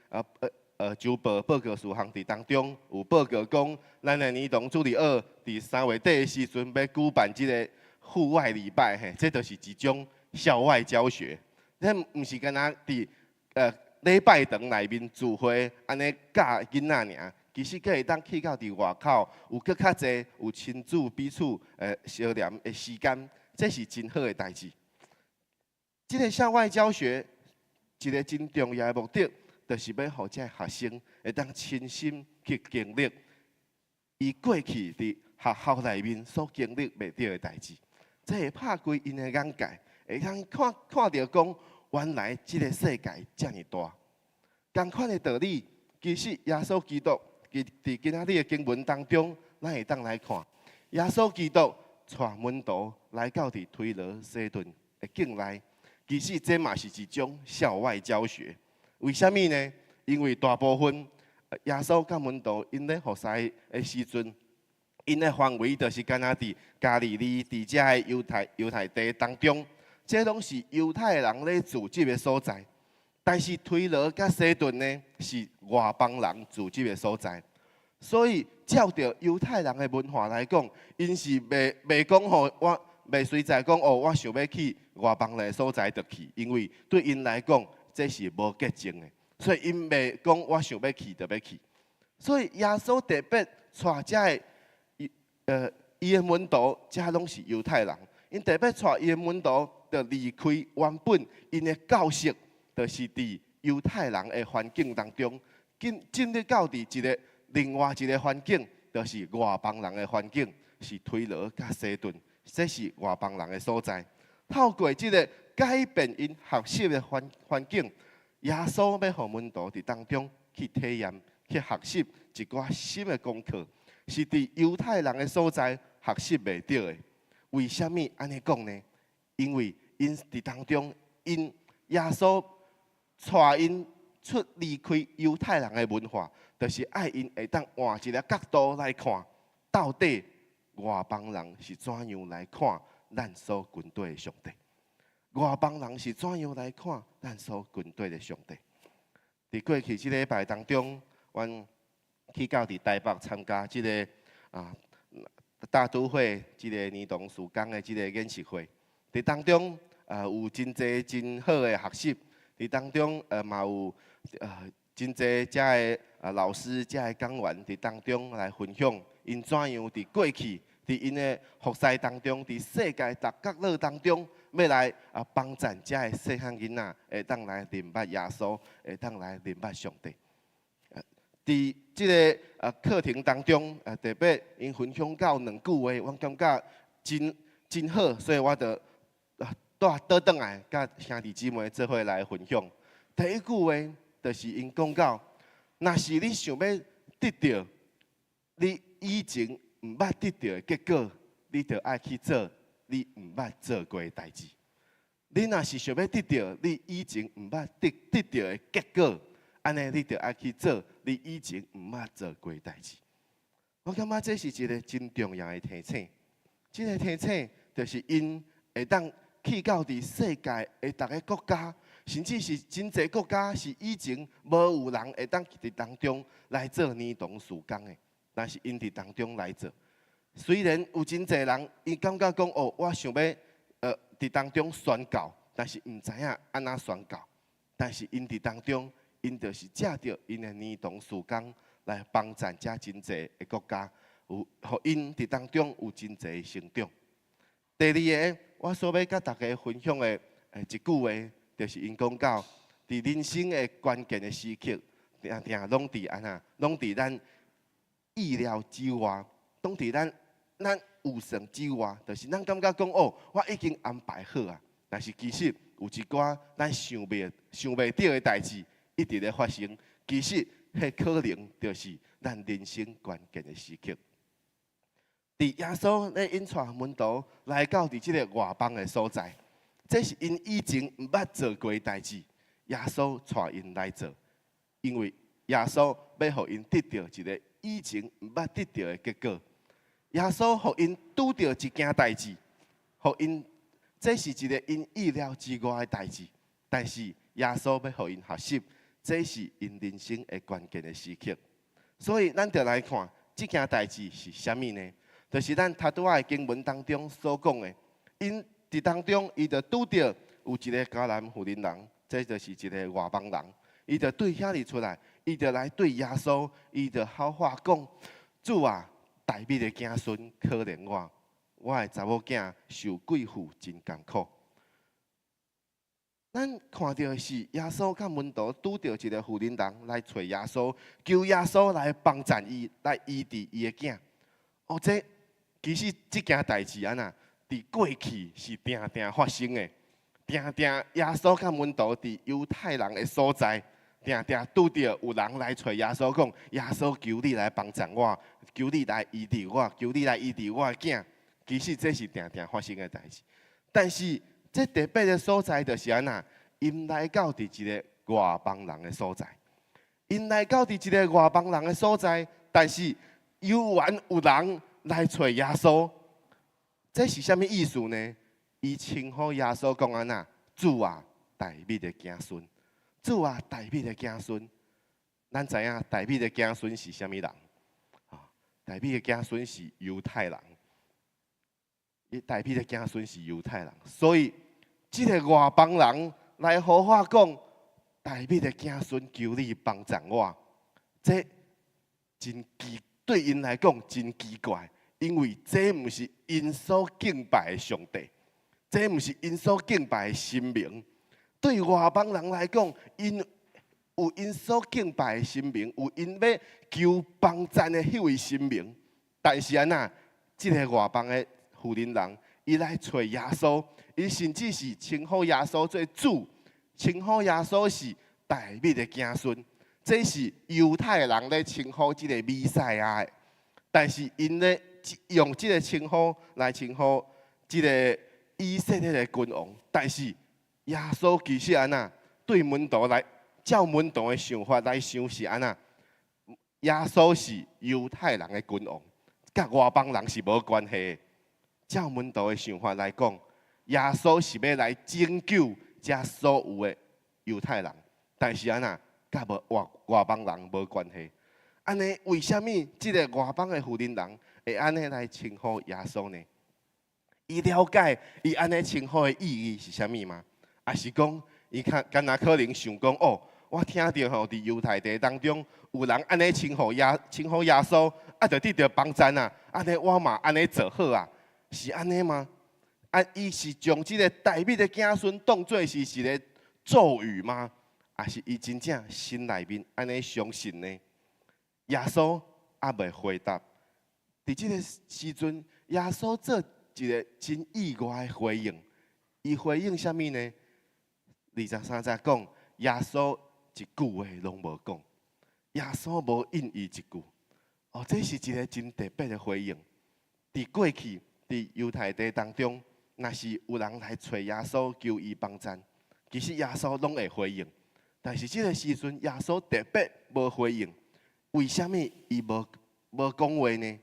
Speaker 6: 周報報告事項佇當中有報告講，咱的年堂主日學佇3月底的時陣欲舉辦這个戶外禮拜嘿，這就是一種校外教學。咱毋是干焦佇禮拜堂內面聚會按呢教囡仔爾，其實閣會當去到佇外口，有閣較濟有親子彼此相連的時間，這是真好的代誌。這个校外教學一个真重要的目的，就是欲予遮學生會當親身去經歷伊過去佇學校內面所經歷袂著的代誌，這會拍開𪜶的眼界，會當看看著講，原來這个世界遮爾大。仝款的道理，其實耶穌基督佇今仔日的經文當中，咱會當來看，耶穌基督帶門徒來到佇推羅西頓的境內。其實這嘛是一種校外教學，為啥物呢？因為大部分耶穌佮門徒𪜶咧服侍的時陣，𪜶的範圍就是干焦佇加利利佇遮的猶太地當中，這攏是猶太人咧聚集的所在。但是推羅佮西頓呢，是外邦人聚集的所在，所以照著猶太人的文化來講，𪜶是袂講吼我。袂隨在講哦，我想欲去外邦人的所在就去，因為對𪜶來講，這是無潔淨的，所以𪜶袂講我想欲去就欲去。所以耶穌特別帶遮的伊的門徒，遮攏是猶太人，𪜶特別帶伊的門徒，就離開原本𪜶的教室，就是佇猶太人的環境當中，進入到佇一个另外一个環境，就是外邦人的環境，是推羅佮西頓。這是外邦人的所在。透過這个改變𪜶學習的環境，耶穌欲予門徒佇當中去體驗、去學習一寡新的功課，是佇猶太人的所在學習袂著的。為啥物按呢講呢？因為𪜶佇當中，𪜶耶穌帶𪜶出離開猶太人的文化，就是愛𪜶會當換一个角度來看，到底外邦人是怎樣來看咱所跟綴的上帝？外邦人是怎樣來看咱所跟綴的上帝？佇過去這禮拜當中，阮去到佇台北參加這个大都會這个兒童事工的這个研習會。佇當中有真濟真好的學習，佇當中嘛有真濟遮的老師、遮的講員佇當中來分享，𪜶怎樣佇過去佇𪜶的服侍當中，佇世界逐角落當中欲來啊幫贊遮的細漢囡仔，會當來認捌耶穌，會當來認捌上帝。佇這个啊課程當中，啊特別𪜶分享到兩句話，我感覺真真好，所以我就啊帶倒轉來，佮兄弟姊妹做伙來分享。第一句話就是𪜶講到，若是你想欲得著你以前毋捌得著的結果，你就愛去做你毋捌做過的代誌。你若是想欲得著你以前毋捌得得著的結果，按呢你就愛去做你以前毋捌做過的代誌。我感覺這是一个真重要的提醒。這个提醒就是𪜶會當去到佇世界的逐个國家，甚至是真濟國家是以前無有人會當佇當中來做兒童事工的，但是𪜶佇當中來做。雖然有真濟人，伊感覺講哦，我想欲佇當中宣教，但是毋知影按怎宣教。但是𪜶佇當中，𪜶就是藉著𪜶的兒童事工來幫贊遮真濟的國家，有予𪜶佇當中有真濟的成長。第二个，我所欲佮大家分享的一句話，就是𪜶講到，佇人生的關鍵的時刻，定定攏佇按怎，攏佇咱意料之外，攏佇咱預算之外，就是咱感覺講哦，我已經安排好啊，但是其實有一寡咱想袂著的代誌一直咧發生，其實彼可能就是咱人生關鍵的時刻。佇耶穌咧引帶門徒來到佇這个外邦的所在，這是𪜶以前毋捌做過的代誌，耶穌帶𪜶來做，因為耶穌欲予𪜶得著一个以前毋捌得著的結果。耶穌予𪜶拄著一件代誌，予𪜶這是一个𪜶意料之外的代誌，但是耶穌欲予𪜶學習，這是𪜶人生的關鍵的時刻。所以，咱就來看這件代誌是啥物呢？就是咱頭拄仔的經文當中所講的，𪜶佇當中，伊就拄著有一个迦南婦人人，這就是一个外邦人，伊就對遐裡出來，伊就來對耶穌，伊就好話講：主啊，大衛的子孫可憐我，我的查某囝受鬼附真艱苦。咱看著的是耶穌佮門徒拄著一个婦人人來揣耶穌，求耶穌來幫贊伊，來醫治伊的囝。哦，這其實這件代誌按怎，佇過去是定定發生的，定定耶穌佮門徒佇猶太人的所在，定定拄著有人來揣耶穌講：耶穌求你來幫贊我，求你來醫治我，求你來醫治我的囝。其實這是定定發生的代誌，但是這特別的所在就是按怎，𪜶來到佇一个外邦人的所在，𪜶來到佇一个外邦人的所在，但是猶原有人來揣耶穌，這是啥物意思呢？伊稱呼耶穌講按怎？主啊，大衛的子孫，主啊，大衛的子孫。咱知影大衛的子孫是啥物人？啊，大衛的子孫是猶太人。伊大衛的子孫是猶太人，所以這个外邦人來呼喊講，大衛的子孫求你幫贊我，這真奇，對𪜶來講真奇怪，因為這毋是𪜶所敬拜的上帝，這毋是𪜶所敬拜的神明。對外邦人來講，𪜶有𪜶所敬拜的神明，有𪜶欲求幫贊的彼位神明。但是按怎，這个外邦的婦人人，伊來揣耶穌，伊甚至是稱呼耶穌做主，稱呼耶穌是大衛的子孫，這是猶太人咧稱呼這个彌賽亞的。但是𪜶咧用這个稱呼來稱呼這个以色列的君王，但是耶穌其實按怎對門徒來，照門徒的想法來想是按怎？耶穌是猶太人的君王，佮外邦人是無關係的。照門徒的想法來講，耶穌是欲來拯救遮所有的猶太人，但是按怎，佮無外外邦人無關係。按呢，為啥物這个外邦的婦人人會按呢來稱呼耶穌呢？伊了解伊按呢稱呼的意義是啥物嗎？抑是講伊較敢若可能想講哦，我聽著吼，佇猶太地當中有人按呢稱呼耶稱呼耶穌，啊，就得著幫贊啊，按呢我嘛按呢做好啊，是按呢嗎？啊，伊是將這個大衛的子孫當做是一個咒語嗎？抑是伊真正心內面按呢相信呢？耶穌猶未回答。佇這個時陣，耶穌做一個真意外的回應。伊回應啥物呢？23節講，耶穌一句話攏無講，耶穌無應伊一句。哦，這是一個真特別的回應。佇過去，佇猶太地當中，若是有人來揣耶穌求伊幫贊，其實耶穌攏會回應。但是這個時陣，耶穌特別無回應。為啥物伊無講話呢？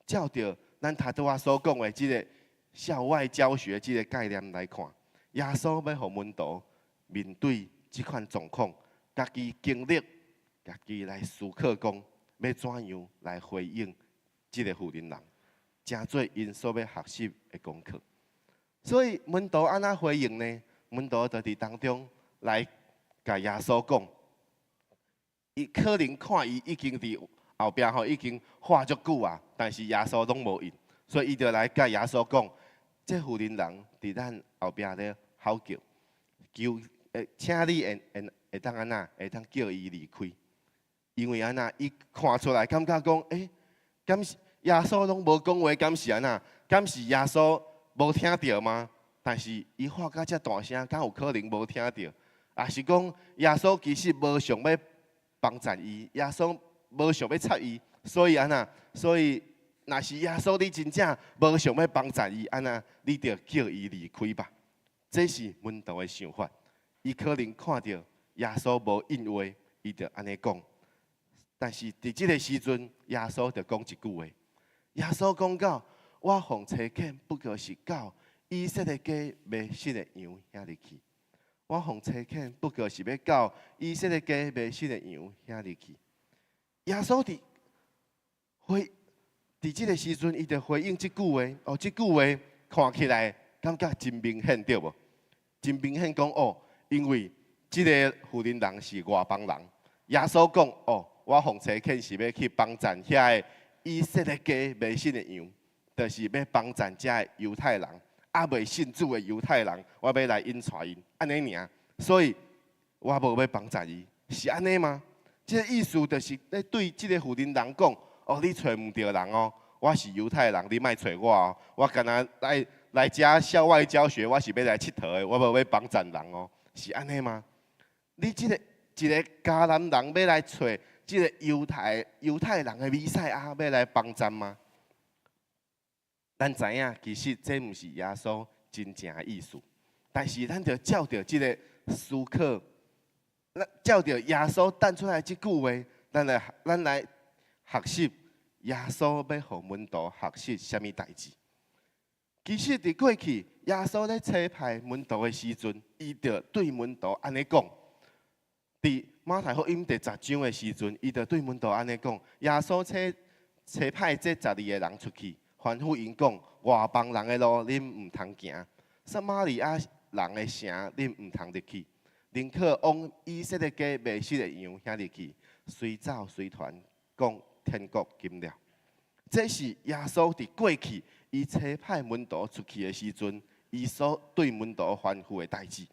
Speaker 6: 照著咱頭拄仔所講的這個校外教學這個概念來看，耶穌欲予門徒面對這款狀況，家己經歷，家己來思考，講欲怎樣來回應這個婦人人，成做𪜶所欲學習的功課。所以門徒按怎回應呢？門徒就佇當中來共耶穌講，伊可能看伊已經佇後壁吼已經喊足久啊，但是耶穌攏無應，所以伊就來共耶穌講：這婦人人佇咱後壁咧吼叫，求請你會會會當按怎，會當叫伊離開。因為按怎，伊看出來感覺講，欸，敢是耶穌攏無講話，敢是按怎？敢是耶穌無聽著嗎？但是伊喊甲遮大聲，敢有可能無聽著？抑是講耶穌其實無想欲幫贊伊，耶穌無想欲插伊，所以按怎？所以若是耶穌你真正無想欲幫贊伊，按怎？你就叫伊離開吧。這是門徒的想法。伊可能看著耶穌無應話，伊就按呢講。但是佇這個時陣，耶穌就講一句話。耶穌講到：我奉差遣不過是到以色列家迷失的羊遐裡去。我奉差遣不過是欲到以色列家迷失的羊遐裡去。耶穌佇這個時陣，伊就回應這句話。哦，這句話看起來感覺真明顯，對無？真明顯講哦，因為這個婦人人是外邦人。耶穌講哦，我奉差遣是欲去幫贊遐个以色列家迷失的羊，就是欲幫贊遮个猶太人，猶未信主的猶太人，我欲來引帶𪜶，按呢爾。所以我無欲幫贊伊，是按呢嗎？這個意思就是咧對這個婦人人講，哦，你揣毋著人哦，我是猶太人，你莫揣我哦，我干焦來來遮校外教學，我是欲來𨑨迌的，我無欲幫贊人哦，是按呢嗎？你這個一个迦南人欲來揣這個猶太人的彌賽亞，欲來幫贊嗎？咱知影，其實這毋是耶穌真正的意思，但是咱著照著這个思考，咱照著耶穌擲出來這句話，咱來學習耶穌欲予門徒學習啥物代誌。其實佇過去，耶穌咧差派門徒的時陣，伊就對門徒按呢講。佇馬太福音第10章的時陣，伊就對門徒按呢講：耶穌差派這十二個人出去，吩咐𪜶講：外邦人的路，恁毋通行；撒瑪利亞人的城，恁毋通入去。寧可往以色列家迷失的羊遐裡去，隨走隨傳，講天國近了。這是耶穌佇過去，伊差派門徒出去的時陣，伊所對門徒吩咐的代誌。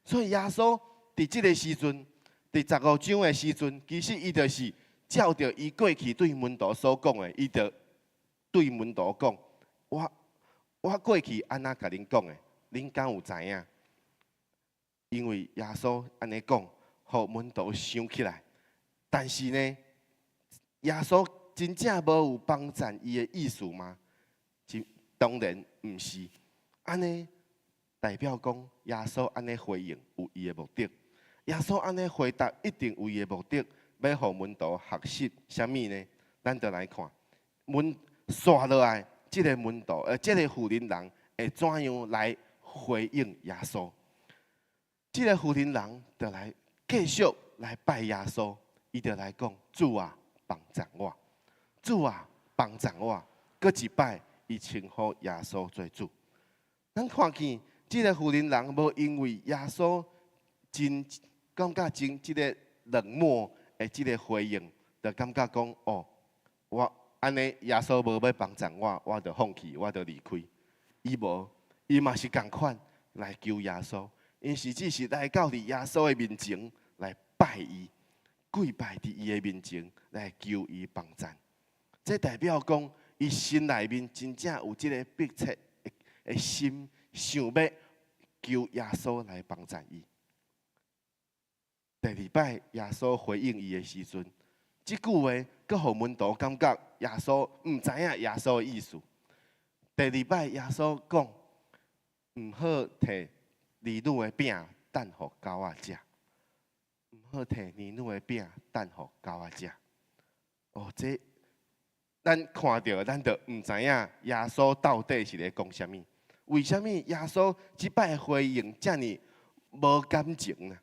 Speaker 6: 所以耶穌佇這个時陣，第15章的時陣，其實伊就是照著伊過去對門徒所講的，伊就對門徒講：我過去按怎共恁講的，恁敢有知影？因為耶穌按呢講，予門徒想起來。但是呢，耶穌真正無有幫贊伊的意思嗎？當然毋是。按呢代表講，耶穌按呢回應有伊的目的。耶穌按呢回答一定有伊的目的，欲予門徒學習啥物呢？咱就來看，門紲落來，這个門徒，這个婦人人會怎樣來回應耶穌？這个婦人人就來繼續來拜耶穌，伊就來講：主啊，幫贊我！主啊，幫贊我！閣一擺，伊稱呼耶穌做主。咱看見這个婦人人無因為耶穌真感覺真這个冷漠的這个回應，就感覺講哦，我按呢耶穌無欲幫贊我，我就放棄，我就離開。伊無，伊嘛是仝款來求耶穌，𪜶是只是來到佇耶穌的面前來拜伊，跪拜佇伊的面前來求伊幫贊。這代表講，伊心內面真正有這个迫切的心，想欲求耶穌來幫贊伊。第二擺耶穌回應伊的時陣，這句話閣予門徒感覺耶穌毋知影耶穌的意思。第二擺耶穌講，毋好提兒女的餅擲予狗仔食，毋好提兒女的餅擲予狗仔食。哦，這咱看著，咱就毋知影耶穌到底是咧講啥物？為啥物耶穌這擺回應遮爾無感情啊？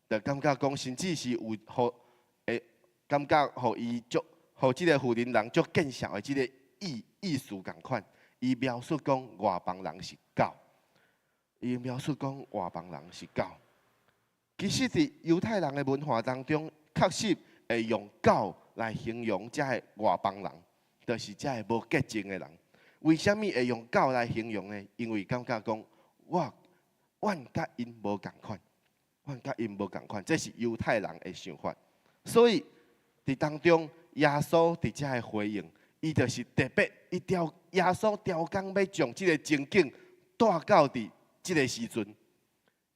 Speaker 6: 就感覺講，甚至是有予會感覺予伊足，予這個婦人人足見笑的這个意思仝款。伊描述講外邦人是狗，伊描述講外邦人是狗。其實佇猶太人的文化當中，確實會用狗來形容這个外邦人，就是這个無潔淨的人。為啥物會用狗來形容呢？因為感覺講阮佮𪜶無仝款。阮佮𪜶無仝款，這是猶太人的想法。所以佇當中，耶穌佇遮的回應，伊就是特別，伊調耶穌刁工欲將這个情景帶到佇這个時陣。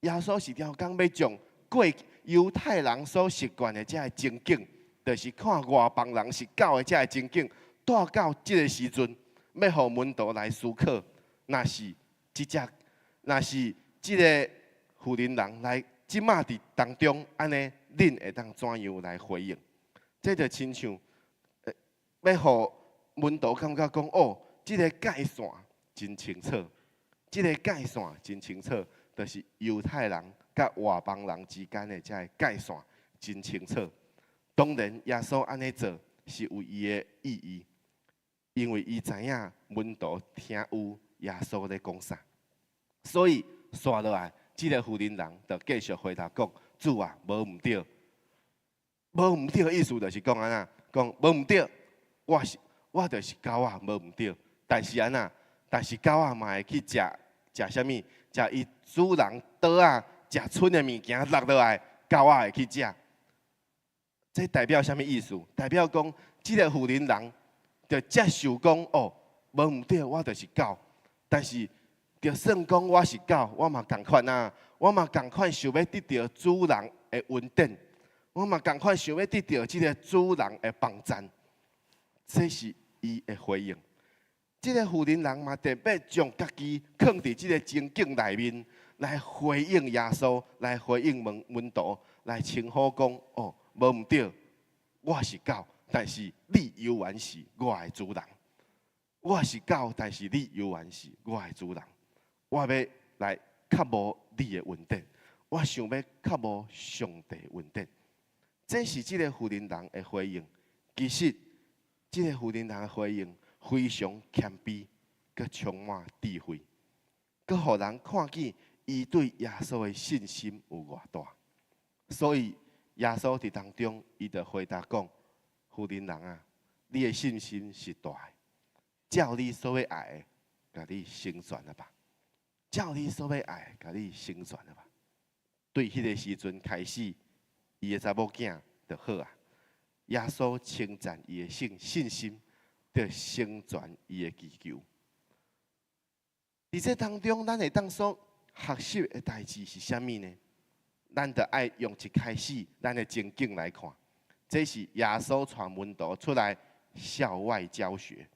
Speaker 6: 耶穌是刁工欲將過去猶太人所習慣的這个情景，就是看外邦人是狗的這个情景，帶到這个時陣，欲予門徒來思考，若是這隻，若是這个婦人人來。這馬佇當中，按呢，恁會當怎樣來回應？這就親像欲予門徒感覺講，哦，這个界線真清楚，這个界線真清楚，就是猶太人佮外邦人之間的這个界線真清楚。當然，耶穌按呢做是有伊的意義，因為伊知影門徒聽有耶穌咧講啥，所以紲落來。這个婦人人就繼續回答講：主啊，無毋對，無毋對，意思就是講按怎？講無毋對，我就是狗仔，無毋對。但是按怎？但是狗仔嘛會去食食啥物？食伊主人桌仔食賰的物件落落來，狗仔會去食。這代表啥物意思？代表講，這个婦人人就接受講哦，無毋對，我就是狗，但是。就算講我是狗，我嘛仝款啊！我嘛仝款想欲得著主人的恩典，我嘛仝款想欲得著這个主人的幫贊。這是伊的回應。這个婦人人嘛特別將家己囥佇這个情景內面，來回應耶穌，來回應門徒，來稱呼講：哦，無毋對，我是狗，但是你猶原是我的主人。我是狗，但是你猶原是我的主人。我欲來渴慕你的恩典，我想欲渴慕上帝恩典。這是這个婦人人的回應。其實，這个婦人人的回應非常謙卑，閣充滿智慧，閣予人看見伊對耶穌的信心有偌大。所以耶穌佇當中，伊就回答講：婦人人啊，你的信心是大的，照你所欲愛的，共你成全了吧。照你所欲愛，共你成全了吧。對彼个時陣開始，伊的查某囝就好啊。耶穌稱讚伊的信心，就成全伊的祈求。佇這當中，咱會當所學習的代誌是啥物呢？咱著愛用一開始咱的情景來看，這是耶穌帶門徒出來校外教學。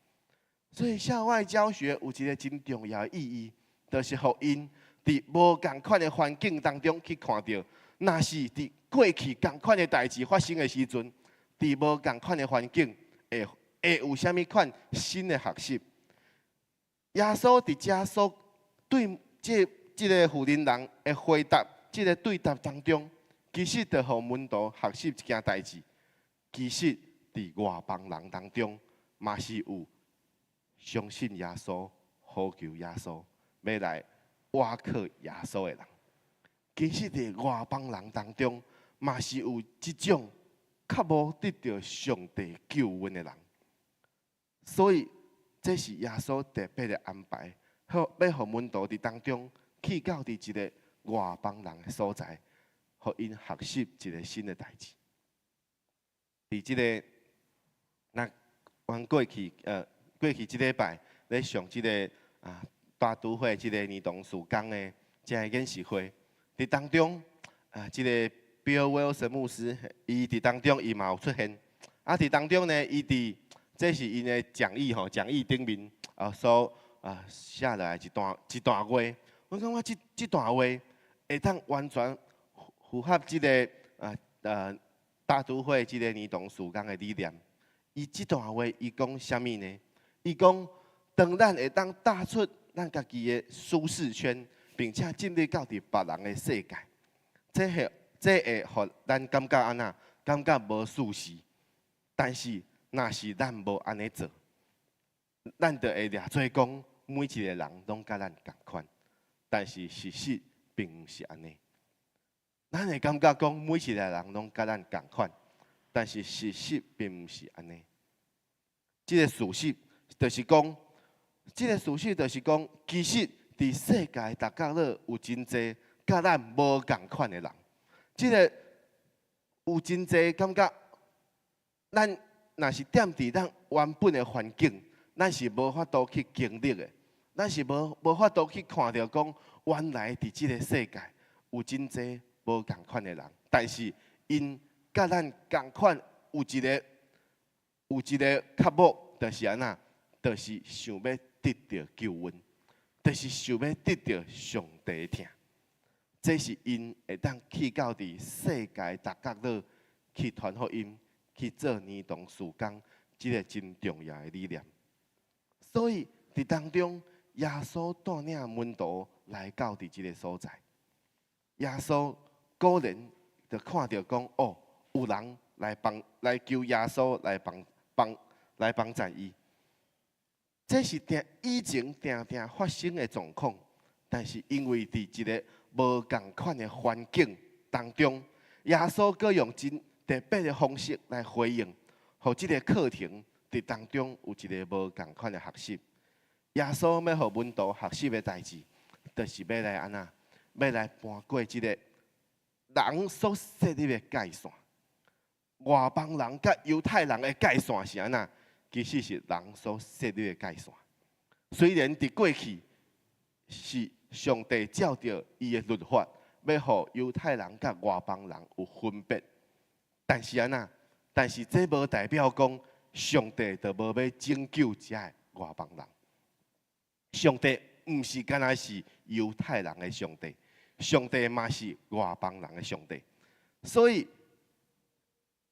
Speaker 6: 所以校外教學有一个真重要的意義，就是予𪜶佇無仝款的環境當中去看著，若是佇過去仝款的代誌發生的時陣，佇無仝款的環境會會有啥物款新的學習？耶穌佇遮所對這个婦人人的回答，這个對答當中，其實就予門徒學習一件代誌。其實佇外邦人當中，嘛是有相信耶穌、呼求耶穌，欲來倚靠耶穌的人。其實佇外邦人當中，嘛是有這種較無得著上帝救恩的人。所以，這是耶穌特別的安排，好，欲予門徒佇當中去到佇一个外邦人的所在，予𪜶學習一个新的代誌。佇這个，那阮過去這禮拜咧上這个大都會這个兒童事工的這个研習會，佇當中啊，這个 Bill Wilson 牧師，伊佇當中伊嘛有出現。啊，佇當中呢，伊佇這是𪜶的講義吼，講義頂面所寫落來一段話。我感覺這段話會當完全符合這个大都會這個兒童事工的理念。伊這段話伊講啥物呢？伊講，當咱會當踏出咱家己的舒適圈，並且進入到佇別人的世界，這會予咱感覺按怎？感覺無舒適。但是，若是咱無按呢做，咱就會掠做講每一個人攏佮咱仝款。但是事實並毋是按呢。咱會感覺講每一個人攏佮咱仝款，但是事實並毋是按呢。這个事實就是講，這个事實就是講，其實佇世界逐角落有真濟佮咱無仝款的人。這个有真濟感覺，咱若是踮佇咱原本的環境，咱是無法度去經歷的，咱是無法度去看著講，原來佇這个世界有真濟無仝款的人，但是𪜶佮咱仝款有一个渴慕，就是按怎，就是想欲得著救恩，就是想欲得著上帝的疼。這是𪜶會當去到佇世界逐角落去傳福音、去做兒童事工，這个真重要的理念。所以佇當中，耶穌帶領門徒來到佇這个所在，耶穌果然就看著講，哦，有人來幫來求耶穌來幫幫來幫贊伊。這是定以前定定發生的狀況，但是因為佇一个無仝款的環境當中，耶穌閣用真特別的方式來回應，予這个課程佇當中有一个無仝款的學習。耶穌欲予門徒學習的代誌，就是欲來按怎？欲來搬過這个人所設立的界線。外邦人佮猶太人的界線是按怎？其實是人所設立的界線。雖然佇過去是上帝照著伊的律法，欲予猶太人佮外邦人有分別，但是按怎？但是這無代表講上帝就無欲拯救這个外邦人。上帝毋是干焦是猶太人的上帝，上帝嘛是外邦人的上帝。所以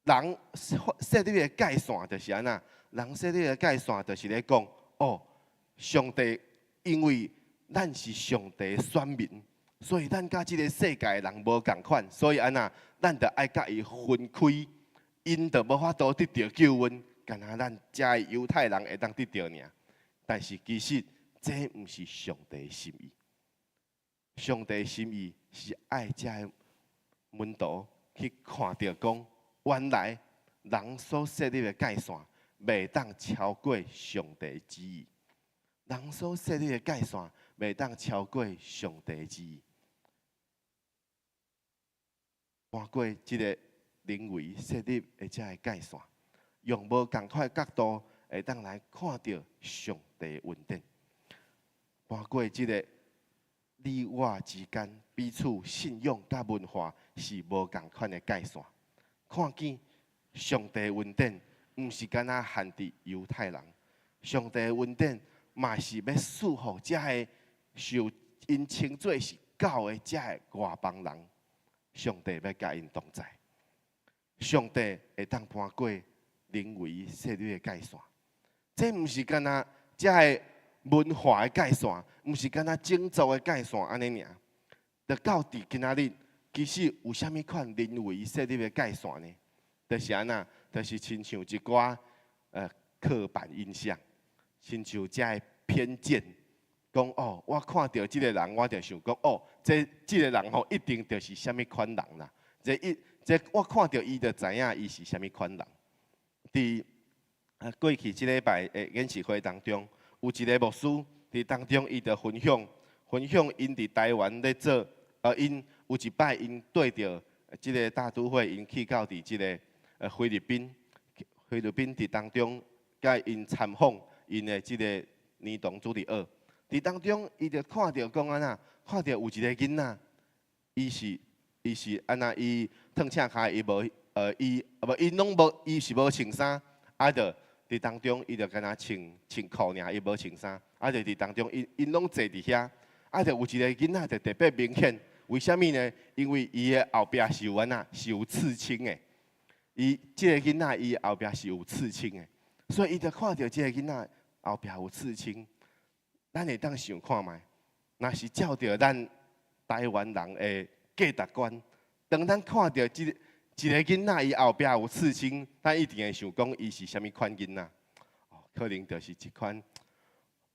Speaker 6: 人設立的界線就是按怎？人設立的界線就是咧講，哦，上帝因為咱是上帝的選民，所以咱佮這个世界的人無仝款，所以按怎？咱就愛佮伊分開，𪜶就無法度得著救恩，干焦咱遮的猶太人會當得著爾。但是其實這毋是上帝的心意。上帝的心意是愛遮的門徒去看著講，原來人所設立的界線，袂當超過上帝的旨意。人所設立的界線，袂當超過上帝的旨意。搬過這个人為設立的這个界線，用無仝款的角度，會當來看著上帝的恩典。搬過這个你我之間彼此信仰佮文化是無仝款的界線，看見上帝的恩典，毋是干焦限佇猶太人，上帝的恩典嘛是欲賜予遮个受𪜶稱做是狗的遮个外邦人，上帝欲佮𪜶同在，上帝會當搬過人為設立的界線，這毋是干焦遮个文化的界線，毋是干焦種族的界線按呢爾。就到佇今仔日，其實有啥物款人為設立的界線呢？就是按怎？就是親像一寡刻板印象，親像遮个偏見，講哦，我看著這个人，我就想講哦，這个人吼一定就是啥物款人啦。這我看著伊就知影伊是啥物款人。佇過去這禮拜的研習會當中，有一个牧師佇佇當中伊就分享分享𪜶佇台灣咧做，𪜶有一擺𪜶綴著這个大都會，𪜶去到佇這个菲律賓，菲律賓佇當中，共𪜶參訪𪜶的這个兒童主日學，佇當中伊就看著講按怎，看著有一个囡仔，伊是按怎，伊褪赤跤，伊無伊無伊攏無，伊是無穿衫，啊，就佇當中伊就敢若穿穿褲爾，伊無穿衫，啊，就佇當中，𪜶𪜶攏坐佇遐，啊，就有一个囡仔就特別明顯，為啥物呢？因為伊的後壁是有按怎，是有刺青的。伊這个囡仔伊後壁是有刺青的，所以伊就看著這个囡仔後壁有刺青，咱會當想看覓，若是照著咱台灣人的價值觀，當咱看著這個一个囡仔伊後壁有刺青，咱一定會想講伊是啥物款囡仔？哦，可能就是一款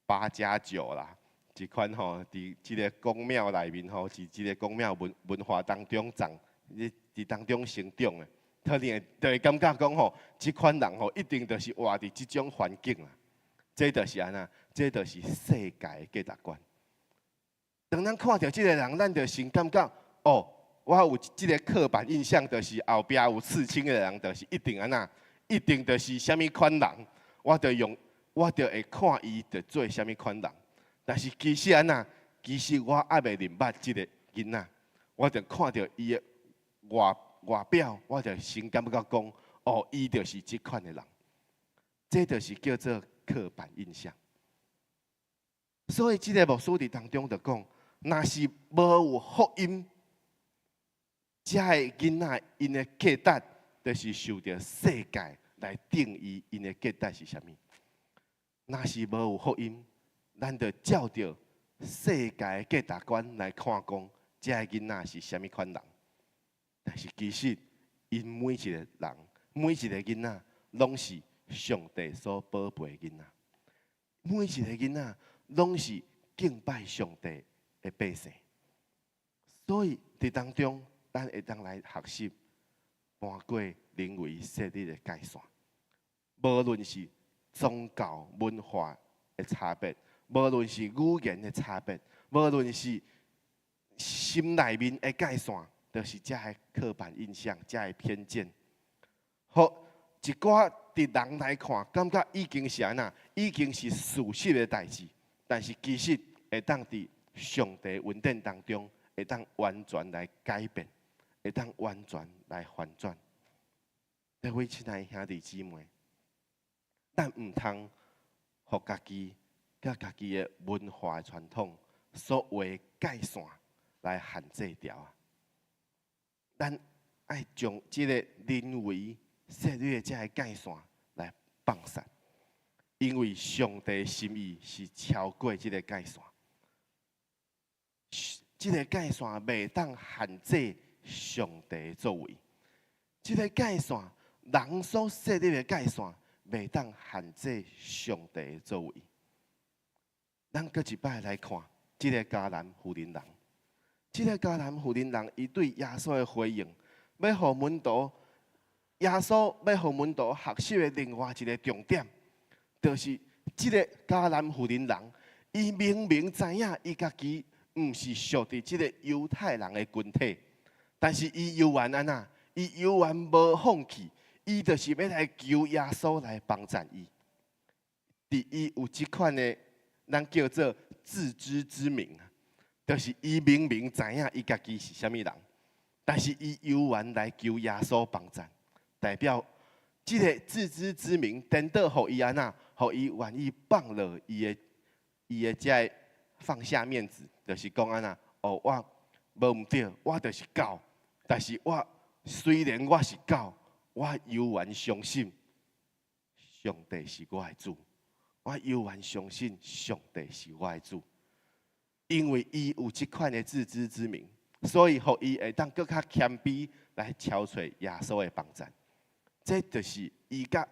Speaker 6: 八加九啦，一款吼，佇這个宮廟內面吼，佇這个宮廟文化當中長，佇當中成長的，可能會就會感覺講吼，這款人吼一定就是活佇這種環境啦。這就是按怎？這就是世界的價值觀。當咱看著這个人，咱就先感覺哦，我有這个刻板印象，就是後壁有刺青的人，就是一定按怎，一定就是啥物款人，我就用，我就會看伊就做啥物款人。但是其實按怎？其實我猶未認捌這个囡仔，我就看著伊的外表，我就先感覺講，哦，伊就是這款的人。這就是叫做刻板印象。所以這个牧師佇當中就講，若是無有福音，這个囡仔𪜶的價值，就是受著世界來定義𪜶的價值是啥物。若是無有福音，咱就照著世界的價值觀來看，講這个囡仔是啥物款人。但是其實，𪜶每一个人，每一个囡仔，攏是上帝所寶貝的囡仔。每一个囡仔攏是敬拜上帝的百姓。所以佇當中，咱會當來學習搬過人為設立的界線。無論是宗教文化的差別，無論是語言的差別，無論是心內面的界線，就是這个刻板印象、這个偏見。予一寡佇人來看，感覺已經是按怎，已經是事實的代誌，但是其實會當佇上帝恩典當中，會當完全來改變，會當完全來翻轉。各位親愛兄弟姊妹，咱毋通予家己佮家己的文化傳統所畫界線來限制牢啊！咱愛將這个人為設立的這个界線來放殺，因為上帝心意是超過這个界線，這个界線袂當限制上帝的作為，這个界線人所設立的界線袂當限制上帝的作為。咱閣一擺來看這个迦南婦人人，這个迦南婦人人，伊對耶穌的回應，欲予門徒，耶穌欲予門徒學習的另外一个重點，就是這个迦南婦人人，伊明明知影伊家己毋是屬佇這个猶太人的群體，但是伊猶原按怎？伊猶原無放棄，伊就是欲來求耶穌來幫贊伊。佇伊有這款的，咱叫做自知之明，就是伊明明知影伊家己是啥物人，但是伊猶原來求耶穌幫贊，代表這个自知之明，顛倒予伊按怎，予伊願意放落伊的這个放下面子，就是講按怎，哦，我無毋對，我就是狗，但是我雖然我是狗，我猶原相信上帝是我的主，我猶原相信上帝是我的主，因為伊有這款的自知之明，所以予伊會當閣較謙卑來敲揣耶穌的幫贊。這就是伊佮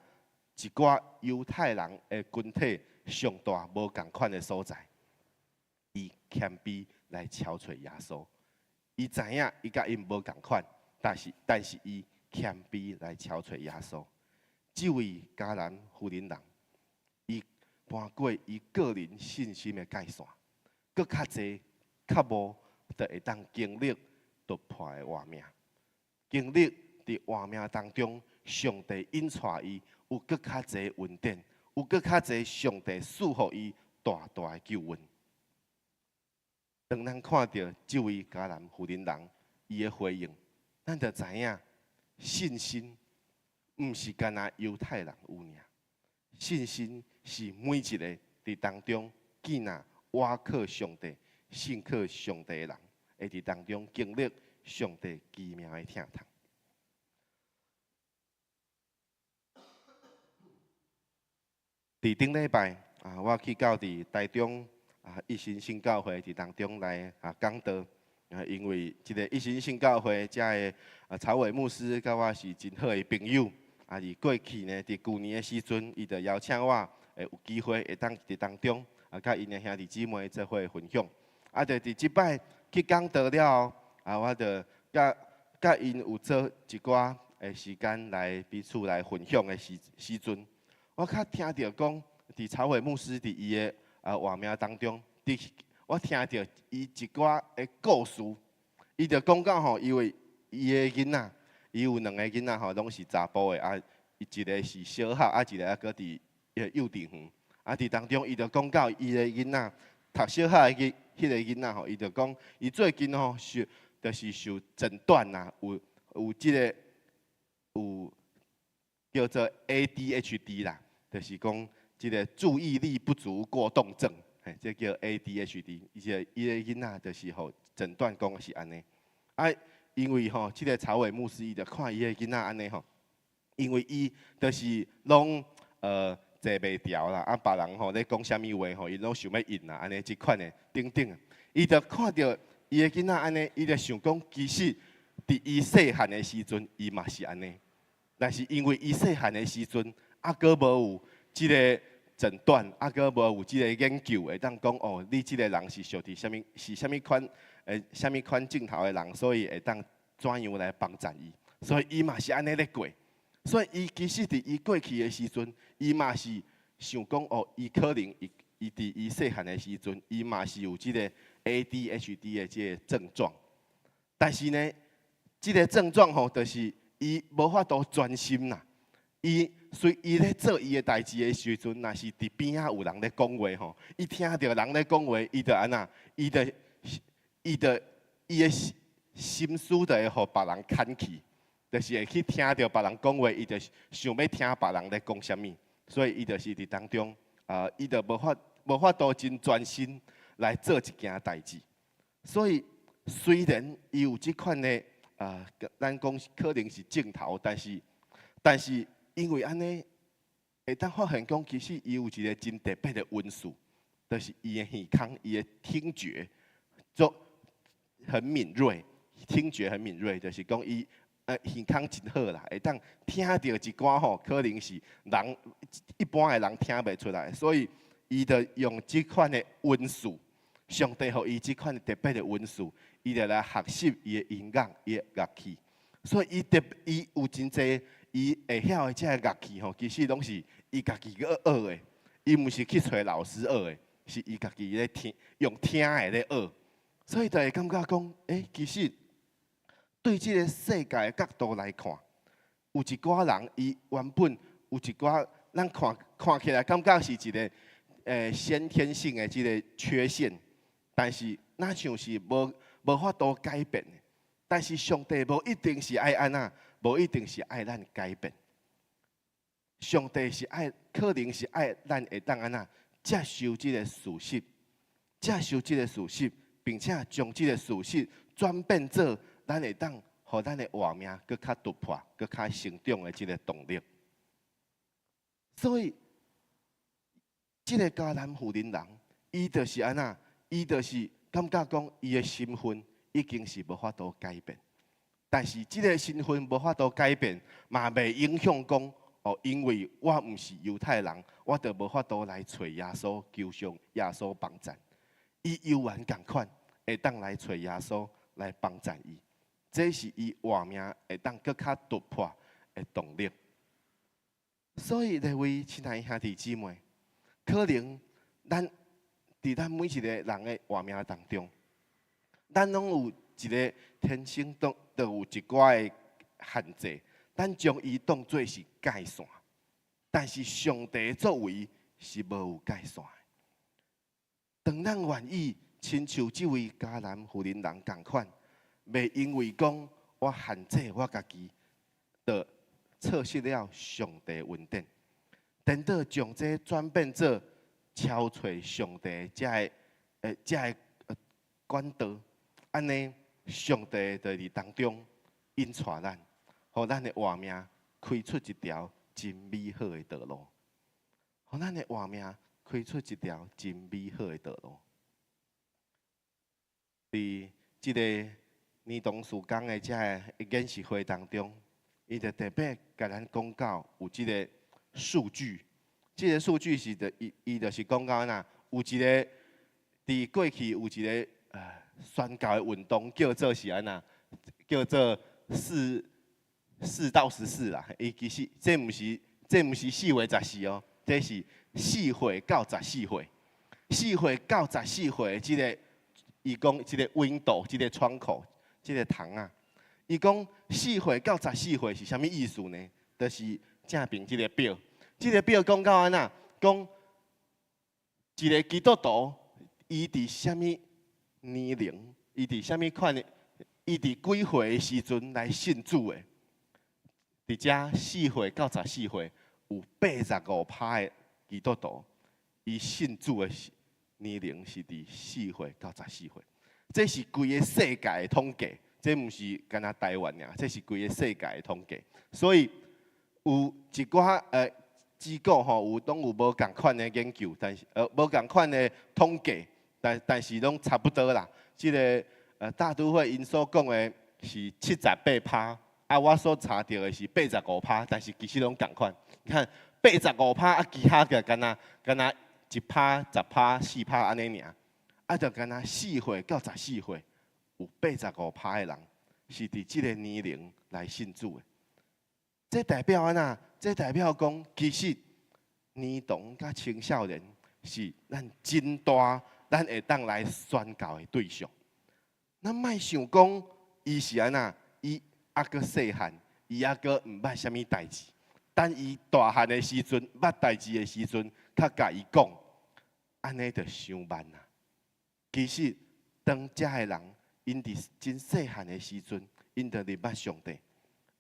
Speaker 6: 一寡猶太人的群體上大無仝款的所在。伊謙卑來敲揣耶穌，伊知影伊佮𪜶無仝款，但是伊謙卑來敲揣耶穌。這位迦南婦人人，伊搬過伊個人信心的界線，閣較濟較無，就會當經歷突破的活命，經歷佇活命當中，上帝引帶伊有閣較濟恩典，有閣較濟上帝賜予伊大大的救恩。當咱看著這位迦南婦人人伊的回應，咱就知影信心毋是干焦猶太人有爾，信心是每一个佇當中見若倚靠上帝、信靠上帝的人，會佇當中經歷上帝奇妙的疼痛。佇頂禮拜啊，我去到佇台中啊一心新教會佇當中來啊講道啊，因為這个一心新教會遮的啊曹偉牧師佮我是真好的朋友啊。佇過去呢，佇舊年的時陣，伊就邀請我會有機會會當佇當中啊，佮𪜶的兄弟姊妹做伙分享。啊，就佇這擺去講道了後，啊，我就佮佮𪜶有做一寡的時間來彼此來分享的時時陣，我較聽著講，佇曹偉牧師佇伊的啊活命當中，佇我聽著伊一寡的故事，伊就講到吼，因為伊的囡仔，伊有兩个囡仔吼，攏是查埔的啊，一个是小學，啊，一个猶閣佇幼稚園。啊，佇當中，伊就講到伊的囡仔讀小學的彼彼个囡仔吼，伊就講，伊最近吼受，就是受診斷啊，有有這个有叫做 ADHD 啦，就是講這个注意力不足過動症，嘿，這叫 ADHD。伊這個伊的囡仔就是予診斷講是按呢。啊，因為吼，這个曹偉牧師伊就看伊的囡仔按呢吼，因為伊就是攏坐袂牢啦，啊，別人吼咧講啥物話吼，伊攏想欲應啦，按呢這款的等等。伊就看著伊的囡仔按呢，伊就想講，其實佇伊細漢的時陣，伊嘛是按呢。但是因為伊細漢的時陣，猶閣無有這个診斷，猶閣無有這个研究會當講哦，你這个人是屬佇啥物，是啥物款，啥物款症頭的人，所以會當怎樣來幫助伊。所以伊嘛是按呢咧過。所以伊其實佇伊過去的時陣，伊嘛是想講哦，伊可能伊伊佇伊細漢的時陣，伊嘛是有這个 ADHD 的這个症狀。但是呢，這个症狀吼，就是伊無法度專心啦。伊隨伊咧做伊的代誌的時陣，若是佇邊仔有人咧講話吼，伊聽著人咧講話，伊就按怎？伊就伊就伊的心思就會予別人牽去。就是會去聽著別人講話，伊就想欲聽別人咧講啥物，所以伊就是佇當中，啊，伊就無法無法度真專心來做一件代誌。所以雖然伊有這款的啊，咱講可能是症頭，但是但是因為按呢，會當發現講，其實伊有一个真特別的恩賜，就是伊的耳孔，伊的聽覺足很敏銳，聽覺很敏銳，就是講伊。耳孔真好啦，會當聽著一寡吼，可能是人一般的人聽袂出來，所以伊就用這款的恩賜，上帝予伊這款特別的恩賜，伊就來學習伊的音樂，伊的樂器。所以伊特伊有真濟伊會曉的這个樂器吼，其實攏是伊家己去學的，伊毋是去揣老師學的，是伊家己咧聽，用聽的咧學。所以就會感覺講，欸，其實。對這个世界的角度來看，有一寡人伊原本有一寡，咱看看起來感覺是一个先天性的這个缺陷，但是若像是無無法度改變的。但是上帝無一定是愛按怎，無一定是愛咱改變。上帝是愛，可能是愛咱會當按怎接受這个事實，接受這个事實，並且將這个事實轉變做。咱會當予咱的活命閣較突破、閣較成長的這个動力。所以，這个迦南婦人人，伊就是按怎？伊就是感覺講，伊的身份已經是無法度改變。但是，這个身份無法度改變，嘛袂影響講哦，因為我毋是猶太人，我就無法度來揣耶穌，求上耶穌幫贊。伊猶原仝款會當來揣耶穌來幫贊伊。這是伊活命會當閣較突破的動力。所以，各位親愛兄弟姊妹，可能咱佇咱每一個人的活命當中，咱攏有一個天生都有一寡的限制，咱將伊當做是界線，但是上帝作為是無有界線的。當咱願意親像這位迦南婦人人仝款，袂因為講我限制我家己，就錯失了上帝恩典，顛倒將這轉變做超揣上帝這個管道，按呢上帝就佇當中引帶咱，予咱的活命開出一條真美好的道路，予咱的活命開出一條真美好的道路。佇這個兒童事工的這个研習會當中，伊就特別共咱講到有這個數據，這個數據是就伊伊就是講到按怎，有一個佇過去有一個宣教的運動叫做是按怎，叫做4到14啦。伊其實這毋是4月14哦，這是四歲到十四歲，四歲到十四歲這個，伊講這個 window，這個窗口，這個窗仔。伊講四歲到十四歲是啥物意思呢？就是正爿這個表，這個表講到按怎？講一個基督徒，伊佇啥物年齡，伊佇啥物款的，伊佇幾歲的時陣來信主的？佇遮四歲到十四歲，有85趴的基督徒，伊信主的年齡是佇四歲到十四歲。這是規个世界的統計，這毋是干焦台灣爾，這是規个世界的統計。所以有一寡機構吼，有攏有無仝款的研究，但是無仝款的統計，但是攏差不多啦。這个大都會𪜶所講的是78趴，啊，我所查著的是八十五趴，但是其實攏仝款。你看八十五趴啊，其他的干焦干焦1趴、10趴、4趴按呢爾，啊，就干焦四歲到十四歲，有八十五趴的人是佇這个年齡來信主的。這代表按怎？這代表講，其實兒童佮青少年是咱真大，咱會當來宣教的對象。咱莫想講，伊是按怎？伊猶閣細漢，伊猶閣毋捌啥物代誌。等伊大漢的時陣，捌代誌的時陣，較共伊講，按呢就傷慢啊。其實，當遮的人𪜶佇真細漢的時陣，𪜶就認捌上帝，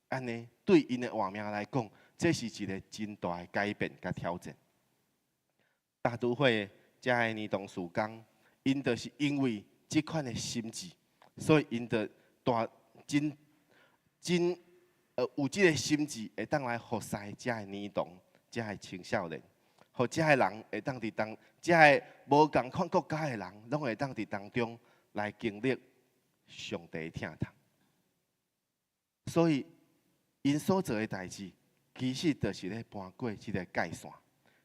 Speaker 6: 按呢對𪜶的活命來講，這是一個真大的改變佮挑戰。大都會遮的兒童事工，𪜶就是因為這款的心志，所以𪜶就大真真有這个心志，會當來服侍遮的兒童、遮的青少年，予遮的人會當佇當遮的無仝款國家的人，攏會當佇當中來經歷上帝的疼痛。所以，𪜶所做的代誌，其實就是咧搬過這个界線。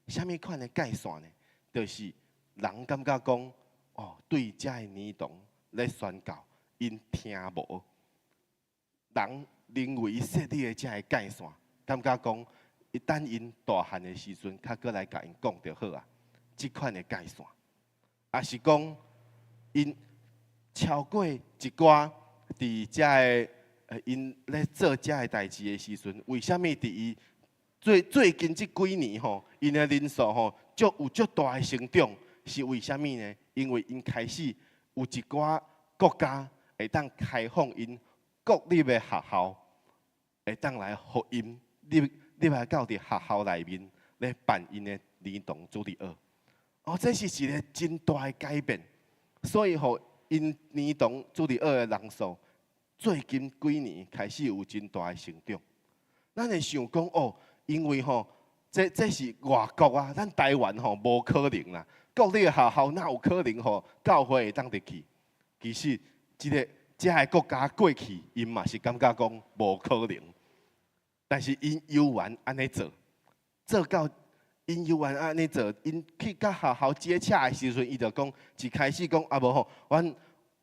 Speaker 6: 啥物款的界線呢？就是人感覺講，哦，對遮的兒童咧宣教，𪜶聽無。人認為設立的遮个界線，感覺講，伊等𪜶大漢的時陣，較閣來共𪜶講就好啊。這款的界線，抑是講𪜶超過一寡佇遮个，𪜶咧做遮个代誌的時陣，為啥物佇伊最最近這幾年吼，𪜶的人數吼，足有足大的成長，是為啥物呢？因為𪜶開始有一寡國家會當開放𪜶國立的學校，會當來予𪜶入入來到佇學校內面咧辦𪜶的兒童主日學。哦，這是一個真大的改變，所以予𪜶兒童主日學的人數，最近幾年開始有真大的成長。咱會想講哦，因為吼，這是外國啊，咱台灣吼無可能啦。國立的學校哪有可能予教會會當入去？其實，這个遮个國家過去，𪜶嘛是感覺講無可能，但是𪜶猶原按呢做，做到𪜶猶原按呢做，𪜶去佮學校接洽的時陣，伊就講一開始講啊無吼，阮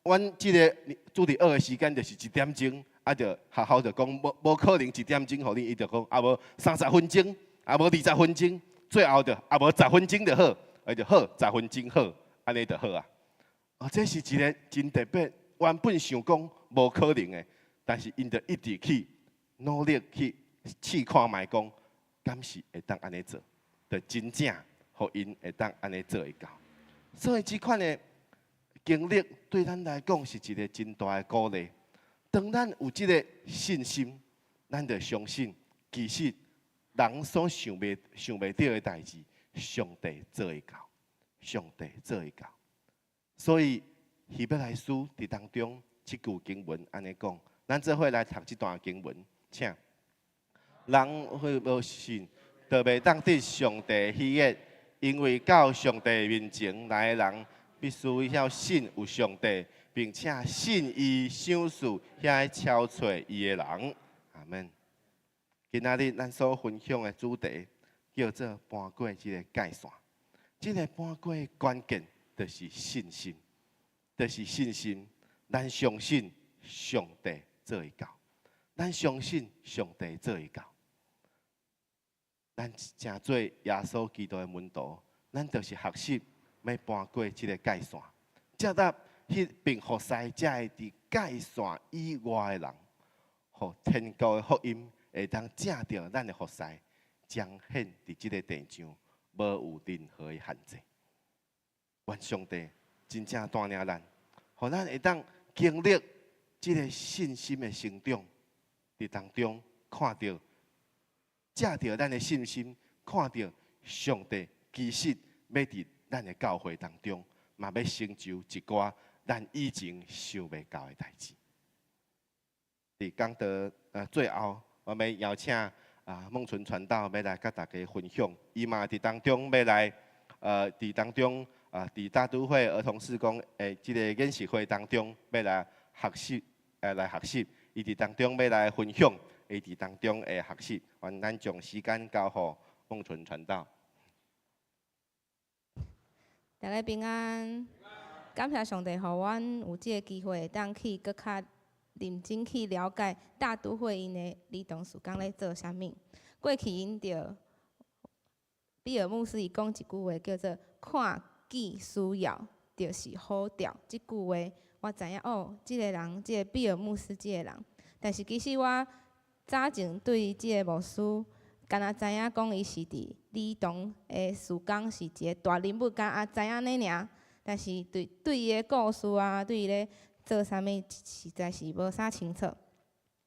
Speaker 6: 阮這个主日學的時間就是一點鐘，啊就學校就講無無可能一點鐘予你，伊就講啊無30分鐘，啊無20分鐘，最後就啊無十分鐘就好。伊就好，10分钟好，按呢就好啊。哦，這是一个真特別，原本想講無可能的，但是𪜶就一直去努力去試看覓講，敢是會當按呢做，就真正予𪜶會當按呢做會到。所以這款的經歷對咱來講是一個真大的鼓勵。當咱有這个信心，咱就相信，其實人所想袂著的代誌，上帝做會到，上帝做會到。所以希伯來書佇當中這句經文按呢講，咱做伙來讀這段經文，請。人若無信，就袂當得上帝喜悅，因為到上帝面前來的人，必須曉信有上帝，並且信伊賞賜遐捙揣伊的人。阿門。今仔日咱所分享的主題叫做搬過這个界線。這个搬過的關鍵就是信心，就是信心。咱相信上帝做會到，咱相信上帝做會到。咱成做耶穌基督的門徒，咱就是學習欲搬過這个界線，接納彼並服侍這个佇界線以外的人，予天國的福音會當藉著咱的服侍，彰顯佇這个地上，無有任何的限制。願上帝真正帶領咱，予咱會當經歷這个信心的成長，佇當中看著，藉著咱的信心，看著上帝其實欲佇咱的教會當中，嘛欲成就一寡咱以前想袂到的代誌。佇講道最後，我欲邀請孟純傳道欲來佮大家分享，伊嘛佇當中欲來，佇當中佇大都會兒童事工的這个研習會當中欲來學習，來學習，伊佇當中欲來分享，伊佇當中的學習，願咱將時間交予孟純傳道。
Speaker 7: 大家平安，感謝上帝，予阮有這个機會，會當去閣較認真去了解大都會𪜶的兒童事工咧做啥物。過去𪜶著比爾牧師伊講一句話，叫做“看見需要就是呼召”。這句話我知影哦，這个人，這个比爾牧師這个人。但是其實我早前對這个牧師，敢若知影講伊是佇兒童的事工是一个大人物，敢若知影按呢爾。但是對伊的故事啊，對伊咧做啥物，實在是無啥清楚。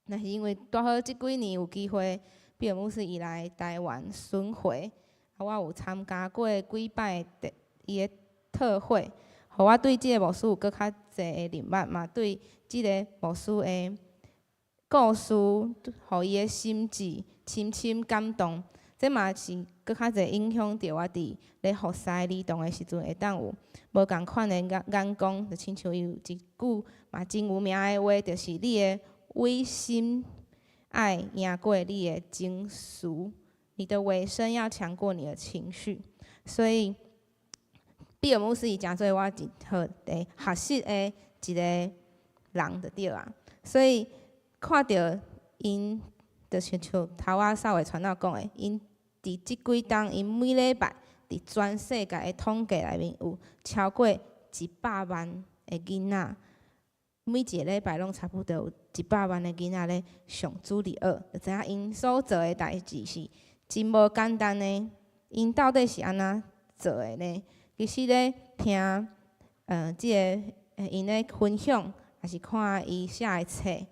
Speaker 7: 但是因為拄好這幾年有機會，比爾牧師伊來台灣巡迴，啊，我有參加過幾擺的伊的特會，予我對這个牧師有閣較濟的認捌，嘛對這个牧師的故事，予伊的心志深深感動。這嘛是閣較濟影響著我佇咧服侍兒童的時陣，會當有無仝款的眼光，就親像伊有一句嘛真有名的話，就是你的委身愛贏過你的情緒，你的委身要強過你的情緒。所以，比爾牧師伊誠做我一好的學習的一个人就對啊。所以看著𪜶，就親像頭仔稍微傳道講的，𪜶佇這幾冬，𪜶每禮拜佇全世界的統計內面有超過100萬的囡仔，每一个禮拜攏差不多有一百萬的囡仔咧上主日學，就知影𪜶所做的代誌是真無簡單的。𪜶到底是按怎做的呢？其實咧聽，這个𪜶咧分享，抑是看伊寫的冊，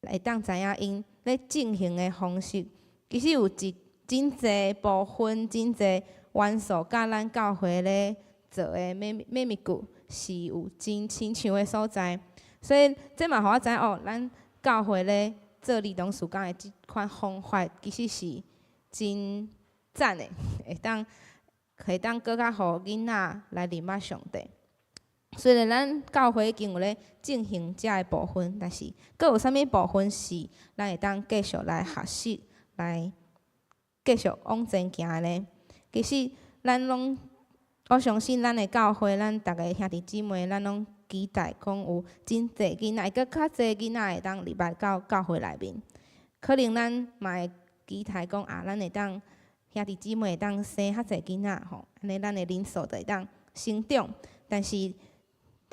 Speaker 7: 會當知影𪜶咧進行的方式，其實有一真濟部分、真濟元素，佮咱教會咧做的秘密句是有真親像的所在。所以這嘛予我知影哦，咱教會咧做兒童事工的這款方法，其實是真讚的，會當閣較予囡仔來認捌上帝。雖然咱教會已經有咧進行這个部分，但是閣有啥物部分是咱會當繼續來學習、來繼續往前行的呢？其實咱攏，我相信咱的教會，咱逐个兄弟姊妹，咱攏期待講有真濟囡仔，會閣較濟囡仔會當入來到教會內面。可能咱嘛會期待講啊，咱會當兄兄弟姊妹會當生較濟囡仔吼，按呢咱的人數就會當成長。但是，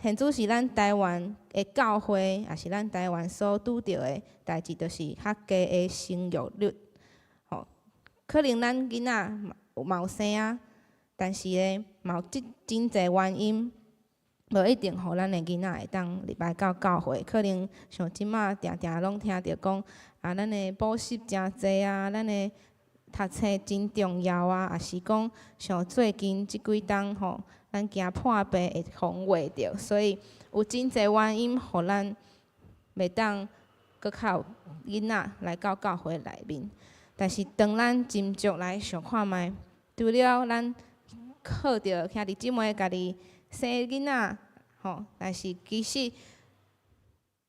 Speaker 7: 現主時咱台灣的教會，抑是咱台灣所拄著的代誌，就是較低的生育率。吼，可能咱囡仔嘛有生啊，但是咧，嘛有這真濟原因，無一定予咱的囡仔會當入來到教會。可能像這馬定定攏聽著講，啊，咱的補習誠濟啊，咱的讀冊真重要啊，抑是講像最近這幾冬吼，咱驚破病會予人畫著，所以有真濟原因，予咱袂當閣較有囡仔來到教會內面。但是當咱斟酌來想看覓，除了咱靠著兄弟姊妹家己生囡仔吼，但是其實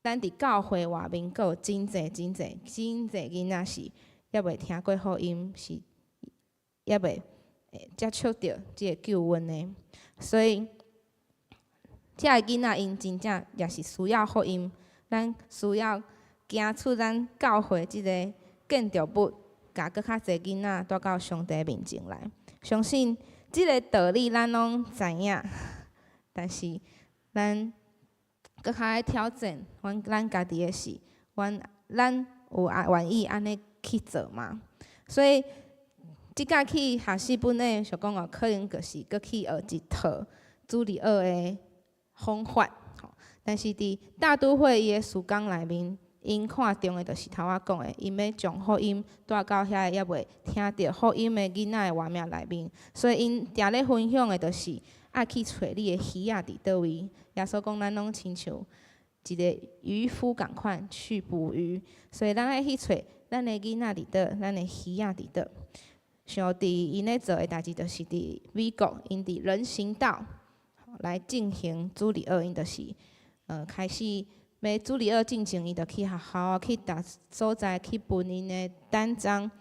Speaker 7: 咱佇教會外面閣有真濟真濟真濟囡仔是猶未聽過福音，是猶未接觸著這個救恩的。所以，遮个囡仔𪜶真正也是需要福音，咱需要行出咱教會這个建築物，共閣較濟囡仔帶到上帝面前來。相信這个道理咱攏知影，但是咱閣較愛挑戰阮咱家己的是，阮咱有愛願意按呢去做嗎？所以，這擺去學習本的，想講哦，可能就是閣去學一套主日學的方法。但是佇大都會伊的事工內面，𪜶看重的就是頭仔講的，𪜶欲將福音帶到遐個猶未聽著福音的囡仔的活命內面，所以𪜶定咧分享的就是愛去揣你的魚仔佇佗位。耶穌講，咱攏親像一個漁夫，仝款去捕魚，所以咱愛去揣咱的囡仔佇佗，咱的魚仔佇佗。像佇𪜶咧做的代誌，就是佇美國，𪜶佇人行道來進行主日學，𪜶就是開始欲主日學進前，伊就去學校去逐所在去分𪜶的單張，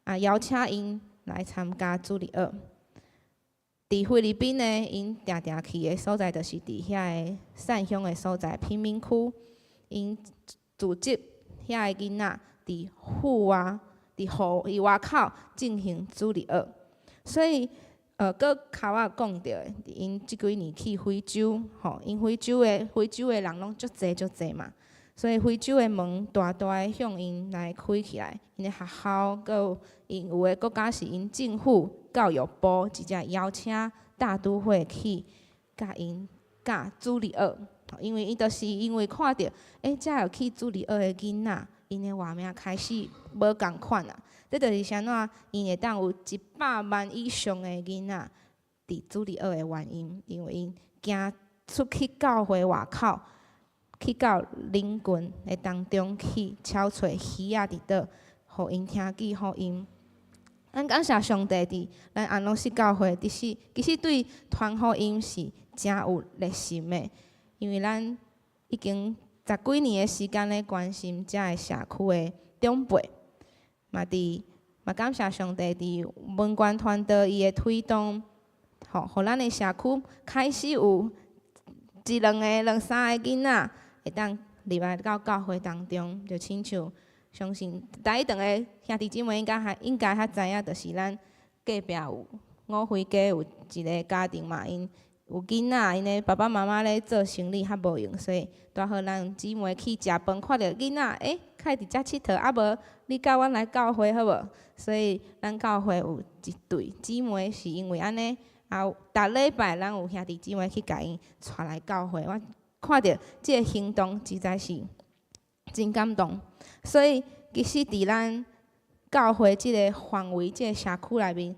Speaker 7: 啊邀請𪜶來參加主日學。佇菲律賓呢，𪜶定定去的所在，就是佇遐个散鄉的所在貧民區，𪜶組織遐个囡仔佇戶外、佇戶外口進行主日學。所以，閣較我講著的，𪜶這幾年去非洲，吼，𪜶非洲的人攏足濟足濟嘛，所以非洲的門大大的向𪜶來開起來，𪜶的學校，閣有𪜶有的國家是𪜶政府教育部直接邀請大都會去共𪜶教主日學，因為伊就是因為看著，欸，遮有去主日學的囡仔，𪜶的活命開始無仝款啊。這就是啥怎𪜶會當有100萬以上的囡仔佇主日學的原因，因為𪜶行出去教會外口，去到人群的當中去搜揣魚仔佇佗，予𪜶聽見福音。咱感謝上帝佇咱安樂死教會，其實對傳福音是誠有熱心的，因為咱已經十幾年的時間咧關心遮个社區的長輩，嘛佇嘛感謝上帝佇文官團隊伊的推動，吼，予咱的社區開始有一兩个、兩三個囡仔會當入來到教會當中，就親像相信第一堂的兄弟姊妹應該較知影，就是咱隔壁有五妃街有一个家庭嘛，𪜶有囡仔，𪜶的爸爸媽媽咧做生理較無閒，所以拄好咱姊妹去食飯，看著囡仔，欸，較會佇遮𨑨迌，啊無你佮阮來教會好無？所以咱教會有一對姊妹是因為按呢，啊，逐禮拜咱有兄弟姊妹去共𪜶帶來教會，我看著這个行動實在是真感動。所以其實佇咱教會這个範圍、這个社區內面，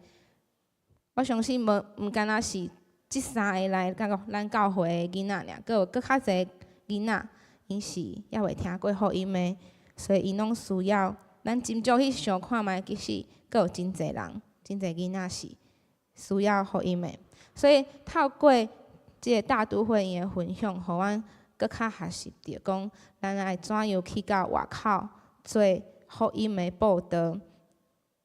Speaker 7: 我相信無毋干焦是這三个來到咱教會的囡仔爾，閣有閣較濟囡仔，𪜶是猶未聽過福音的，所以𪜶攏需要咱斟酌去想看覓，其實閣有真濟人、真濟囡仔是需要福音的。所以透過這个大都會𪜶的分享，予阮閣較學習著講，咱愛怎樣去到外口做福音的報道。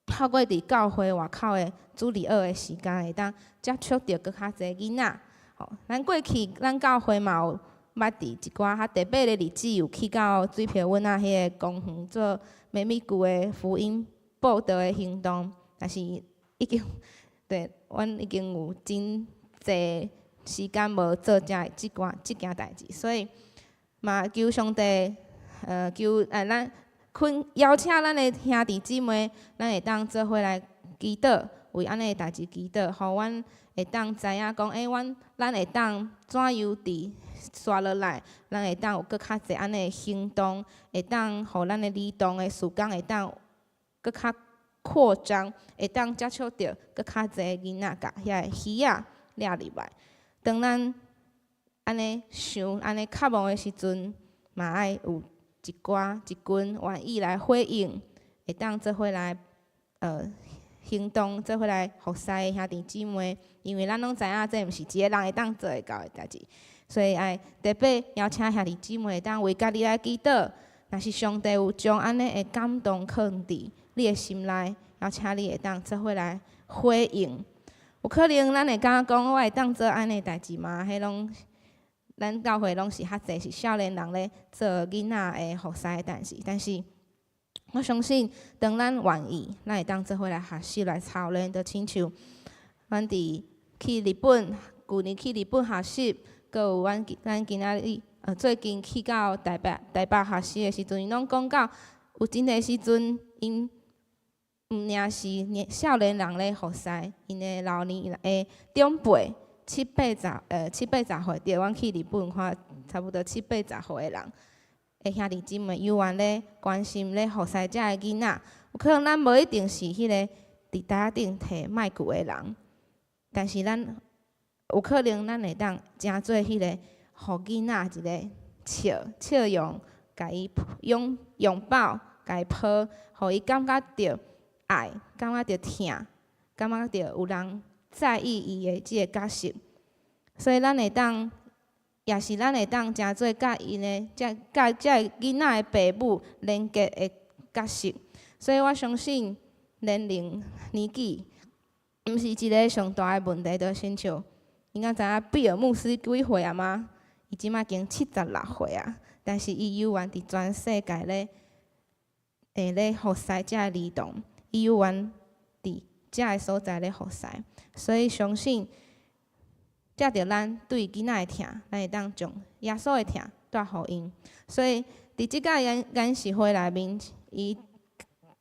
Speaker 7: 透過佇教會外口的主日學的時間，會當接觸著閣較濟囡仔。吼，咱過去咱教會嘛有捌佇一寡較特別的日子，有去到水漂阮仔彼个公園做媽咪龜的福音報道的行動，但是已經對，阮已經有真濟時間無做這件代誌，所以嘛求上帝，求咱懇邀請咱的兄弟姊妹，咱會當做伙來祈禱，為按呢的代誌祈禱，予阮會當知影講，阮會當怎樣佇紲落來，咱會當有閣較濟按呢的行動，會當予咱的兒童的事工會當閣較擴張，會當接觸著閣較濟囡仔，共遐个魚仔掠入來。當咱按呢想、按呢渴望的時陣，嘛愛有一寡一群願意來回應，會當做伙來行動，做伙來服侍的兄弟姊妹。因為咱攏知影，這毋是一個人會當做會到的代誌，所以愛特別邀請兄弟姊妹會當為家己來祈禱。若是上帝有將按呢的感動囥佇你的心內，邀請你會當做伙來回應。有可能咱會感覺講，我會當做按呢代誌嗎？彼攏咱教會攏是較濟是少年人咧做囡仔的服侍的代誌，但是我相信，當咱願意，咱會當做伙來學習來操練，就親像阮佇去日本，舊年去日本學習，閣有阮今仔日最近去到台北學習的時陣，𪜶攏講到有真濟時陣，𪜶毋爾是少年人咧服侍，𪜶的老年的長輩七八十歲，對，阮去日本看，差不多七八十歲的人，的兄弟姊妹猶原咧關心咧服侍遮的囡仔。有可能咱無一定是彼个佇台仔頂提麥克的人，但是咱有可能咱會當成做彼个，予囡仔一个笑笑容，共伊擁擁抱，共伊抱，予伊感覺著愛，感覺著疼，感覺著有人在意伊的這个角色。所以咱會當，也是咱會當成做佮𪜶的這佮這个囡仔的爸母連結的角色。所以我相信年齡年紀，毋是一个上大的問題，就親像你敢知影比爾牧師幾歲啊嗎？伊這馬已經76歲啊，但是伊猶原佇全世界咧，會咧服侍遮个兒童，伊猶原佇遮个所在咧服侍，所以相信藉著咱對囡仔的疼，咱會當將耶穌的疼帶予𪜶。所以佇這擺研習會內面，伊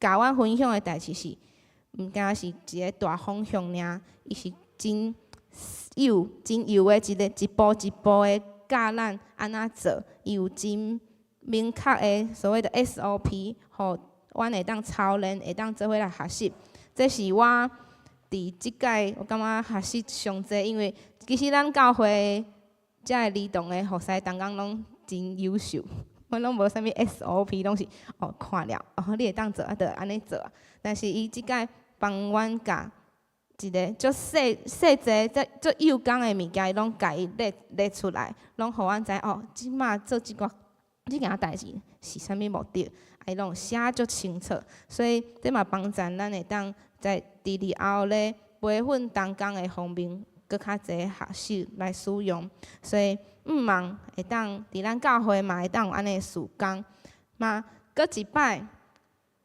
Speaker 7: 共阮分享的代誌是，毋敢是一个大方向爾，伊是真幼、真幼的一个一步一步的教咱按怎做，伊有真明確的所謂的 SOP，予阮會當操練，會當做伙來學習。這是我佇這擺我感覺學習上濟，因為其實咱教會遮个兒童的服侍同工攏真優秀，阮攏無啥物 SOP，攏是哦看了，哦你會當做啊，就按呢做。但是伊這擺幫阮教一个足細細節、足足幼工的物件，伊攏共伊列列出來，攏予阮知哦，這馬做這件代誌是啥物目的，啊伊攏寫足清楚，所以這嘛幫助咱會當在佇日後咧培訓同工的方面，閣較濟學習來使用。所以毋望會當佇咱教會嘛會當有按呢事工，嘛閣一擺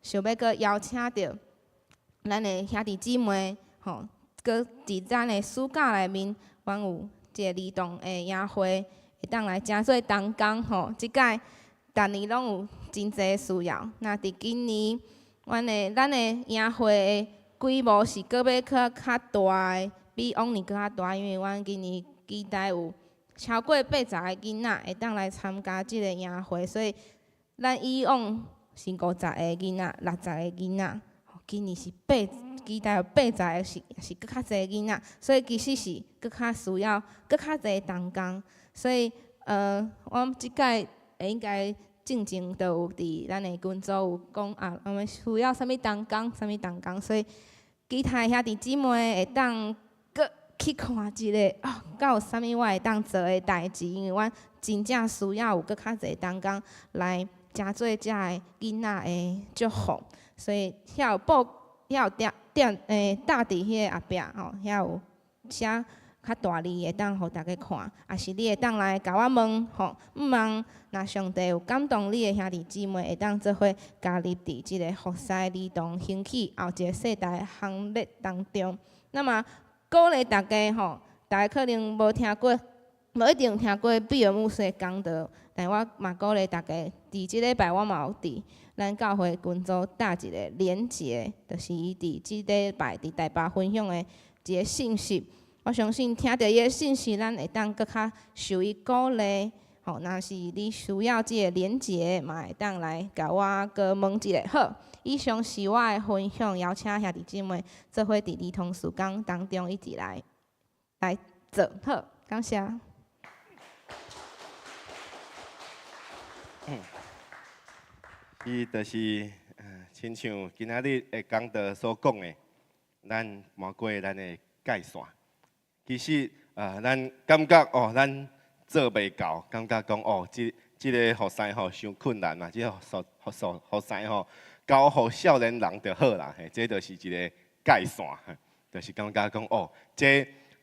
Speaker 7: 想欲閣邀請著咱的兄弟姊妹，吼，閣佇咱的暑假內面，阮有這個兒童的營會，會當來成做同工吼。這擺逐年攏有真濟需要。那佇今年，咱的營會的規模是閣欲較較大的，比往年閣較大，因為阮今年期待有超過80個囡仔會當來參加這個營會，所以咱以往是50個囡仔、60個囡仔，今年是期待有80個是閣較濟囡仔，所以其實是閣較需要閣較濟同工，所以阮這擺應該進前就有佇咱的群組有講啊，我們需要啥物同工，啥物同工，所以其他兄弟姊妹會當閣去看一下，哦，敢有啥物我會當做的代誌，因為阮真正需要有閣較濟同工來成做遮个囡仔的祝福，所以遐有布，遐有點點搭佇彼个後壁吼，遐有寫較大字會當予逐家看，抑是你會當來共我問吼，毋望若上帝有感動你的兄弟姊妹，會當做伙加入佇這个服侍兒童興起後一个世代行列當中。那麼鼓勵大家吼，大家可能無聽過，無一定聽過比爾牧師的講道，但我嘛鼓勵大家，佇這禮拜我嘛有佇咱教會群組貼一个連結，就是伊佇這禮拜佇台北分享的一个信息。我相信聽著伊的信息，咱會當閣較受伊鼓勵。吼，若是你需要這个連結，嘛會當來共我閣問一下。好，以上是我的分享，邀請兄弟姊妹做伙佇兒童事工當中一起來做。好，感謝。
Speaker 6: 伊就是，親像今仔日的講道所講的，咱跨過咱的界線。其實，咱感覺哦，咱做袂到，感覺講哦，這個服侍吼，傷困難嘛，這個服侍吼，交予少年人就好啦，嘿，這就是一個界線，就是感覺講哦，這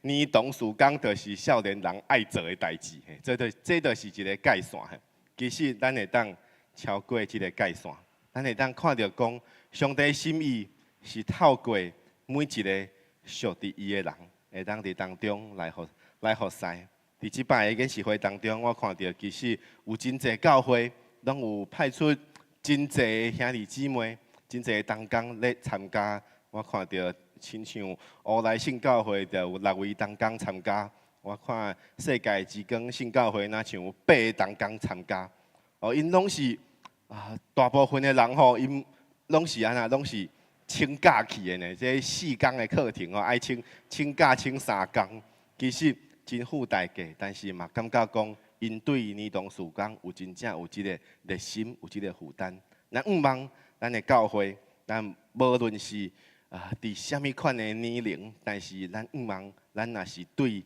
Speaker 6: 兒童事工就是少年人愛做的代誌，嘿，這就是一個界線。嘿，其實咱會當超過這個界線，咱會當看著講，上帝心意是透過每一個屬佇伊的人，會當佇當中來服侍。佇這擺的研習會當中，我看著其實有真濟教會，攏有派出真濟兄弟姊妹、真濟同工咧參加。我看著親像烏來聖教會就有六位同工參加。我看世界之光聖教會，若像有八个同工參加。哦，𪜶攏是啊，大部分的人吼，𪜶攏是按怎，攏是請假去的呢。這4工的課程哦，愛請假請3工，其實真付代價，但是嘛感覺講，𪜶對兒童事工有真正有這个熱心，有這个負擔。咱向望咱的教會，咱無論是啊佇啥物款的年齡，但是咱向望，咱若是對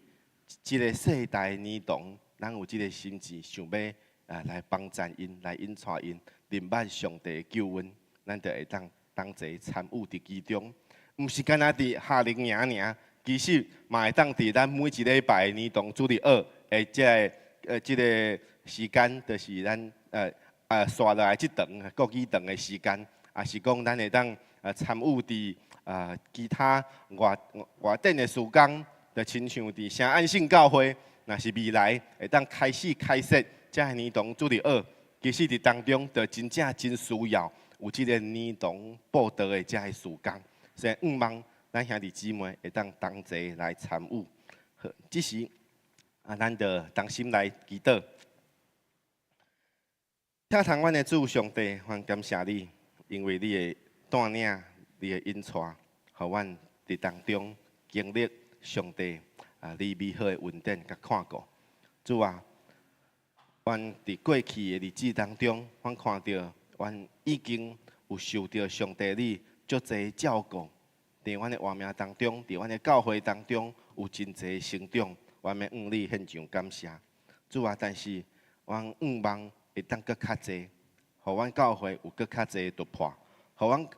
Speaker 6: 這个世代兒童，咱有這个心志，想欲啊來幫贊𪜶，來引帶𪜶，認捌上帝的救恩，咱就會當同齊參與佇其中。毋是干焦佇夏令營爾，其實嘛會當佇咱每一禮拜兒童主日學的這個時間，就是咱紲落來這堂國語堂的時間，也是講咱會當參與佇其他外展的事工，就親像佇聖安信教會，若是未來會當開始開設這个兒童主日學，其實佇當中就真正真需要有這個兒童佈道的這个事工，所以向望咱兄弟姊妹會當同齊來參與。好，這時啊，咱就同心來祈禱。疼痛阮的主上帝，阮感謝你，因為你的帶領，你的引帶，予阮佇當中經歷上帝啊，你美好的恩典佮看顧。主啊，阮佇過去的日子當中，阮看著阮已經有受著上帝你足濟照顧，佇阮的活命當中，佇阮的教會當中有真濟成長，阮欲向你獻上感謝。主啊，但是阮向望會當閣較濟，予阮教會有閣較濟突破，予阮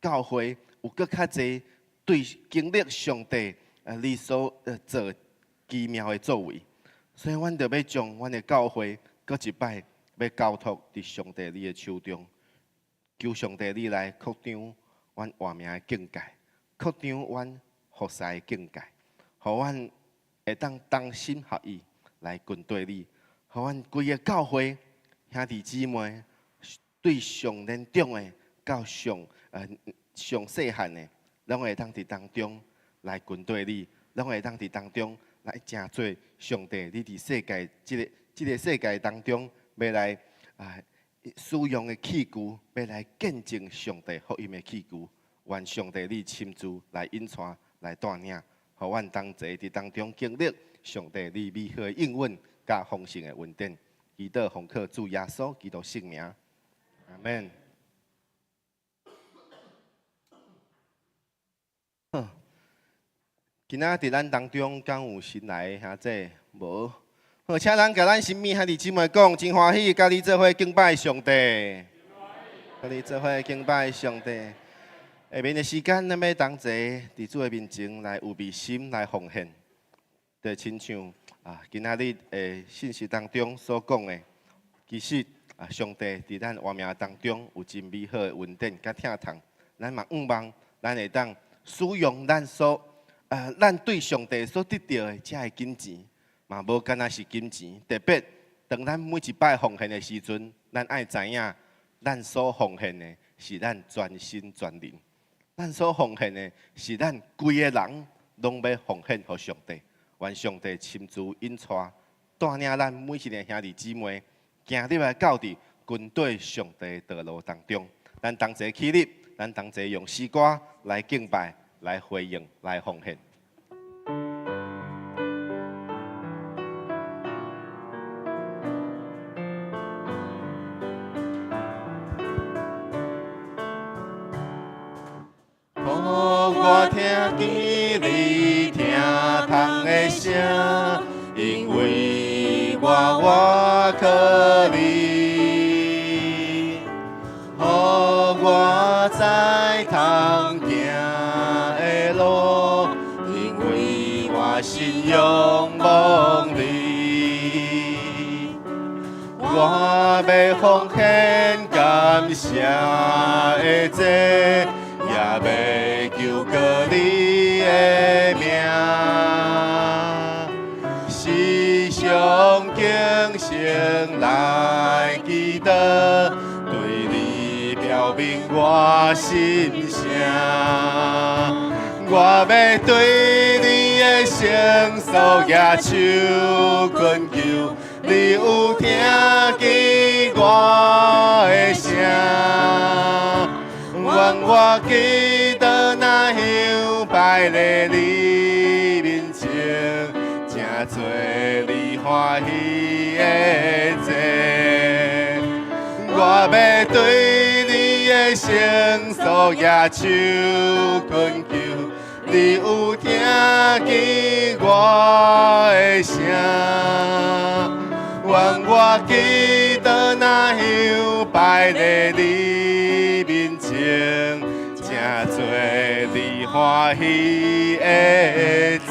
Speaker 6: 教會有閣較濟對經歷上帝你所做奇妙的作為。所以，阮就欲將阮的教會閣一擺欲交託佇上帝你的手中，求上帝你來擴張阮活命的境界，擴張阮服侍的境界，予阮會當同心合意來跟隨你，予阮規个教會兄弟姊妹對上年長的到上細漢的，攏會當佇當中來跟隨你，攏會當佇當中來成做上帝你佇世界這個世界當中欲來使用的器具，欲來見證上帝福音的器具。願上帝你親自來引帶、來帶領，予阮同齊佇當中經歷上帝你美好的應允佮豐盛的恩典。祈禱奉靠主耶穌基督聖名，阿們。好，今仔佇咱當中敢有新來的兄弟無？好，請咱共咱身邊兄弟姊妹講，真歡喜佮你做伙敬拜上帝，佮你做伙敬拜上帝。下面的時間，咱欲同齊佇主的面前來預備心來奉獻。就親像啊，今仔日的信息當中所講的，其實啊，上帝佇咱活命當中有真美好的恩典佮疼痛，咱嘛向望咱會當使用咱所，咱對上帝所得著的這个金錢，嘛無干焦是金錢。特別當咱每一擺奉獻的時陣，咱愛知影，咱所奉獻的是咱全心全靈，咱所奉獻的是咱規个人攏欲奉獻予上帝。願上帝親自引帶帶領咱每一个兄弟姊妹，行入來到佇跟綴上帝道路當中。咱同齊起立，咱同齊用詩歌來敬拜、來回應、來奉獻。予我聽見你疼痛的聲，因為我倚靠你，予我知通行的路，因為我信仰望你，我欲奉獻感謝的祭。也欲求告你的名，時常警醒來祈禱，對你表明我心聲。我欲對你的聖所舉手懇求，你有聽見我的聲。願我祈禱若香擺佇你面前，成做你歡喜的祭。我欲對你的聖所舉手懇求，你有聽見我的聲。願我祈禱若香擺佇你面前，成做你歡喜的祭。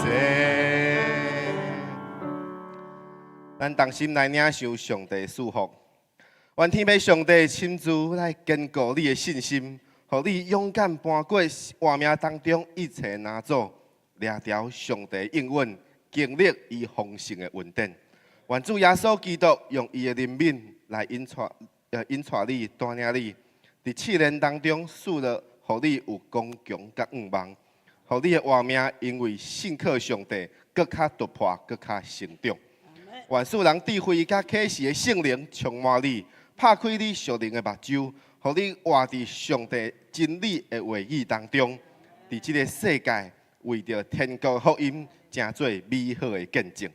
Speaker 6: 咱同心來領受上帝祝福，願天父上帝親自來堅固你的信心，予你勇敢搬過活命當中一切難阻，掠著上帝應允，經歷伊豐盛的恩典。願主耶穌基督用伊的憐憫來引帶，引帶你，帶領你，佇試煉當中，賜了予你有剛強佮向望，予你的活命因為信靠上帝，閣較突破，閣較成長。願賜人智慧佮啟示的聖靈充滿你，拍開你屬靈的目睭，予你活佇上帝真理的話語當中，佇這个世界為著天國福音，成做美好的見證。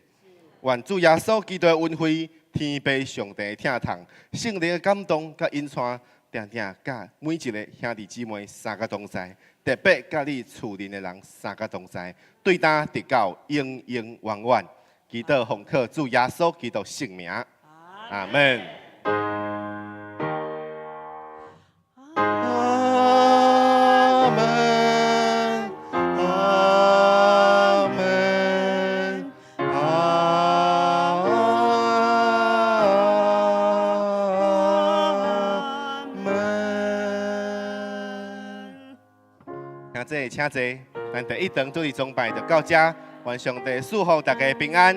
Speaker 6: 願主耶穌基督的恩惠、天父上帝的疼痛、聖靈的感動佮引帶，定定佮每一个兄弟姊妹三个同在，特別佮你厝內的人三个同在，對今直到永永遠遠。祈禱奉靠主耶穌基督聖名，阿門。阿門，阿門，阿門。兄弟，請坐。咱第一堂主日崇拜就到這，願上帝賜福大家平安。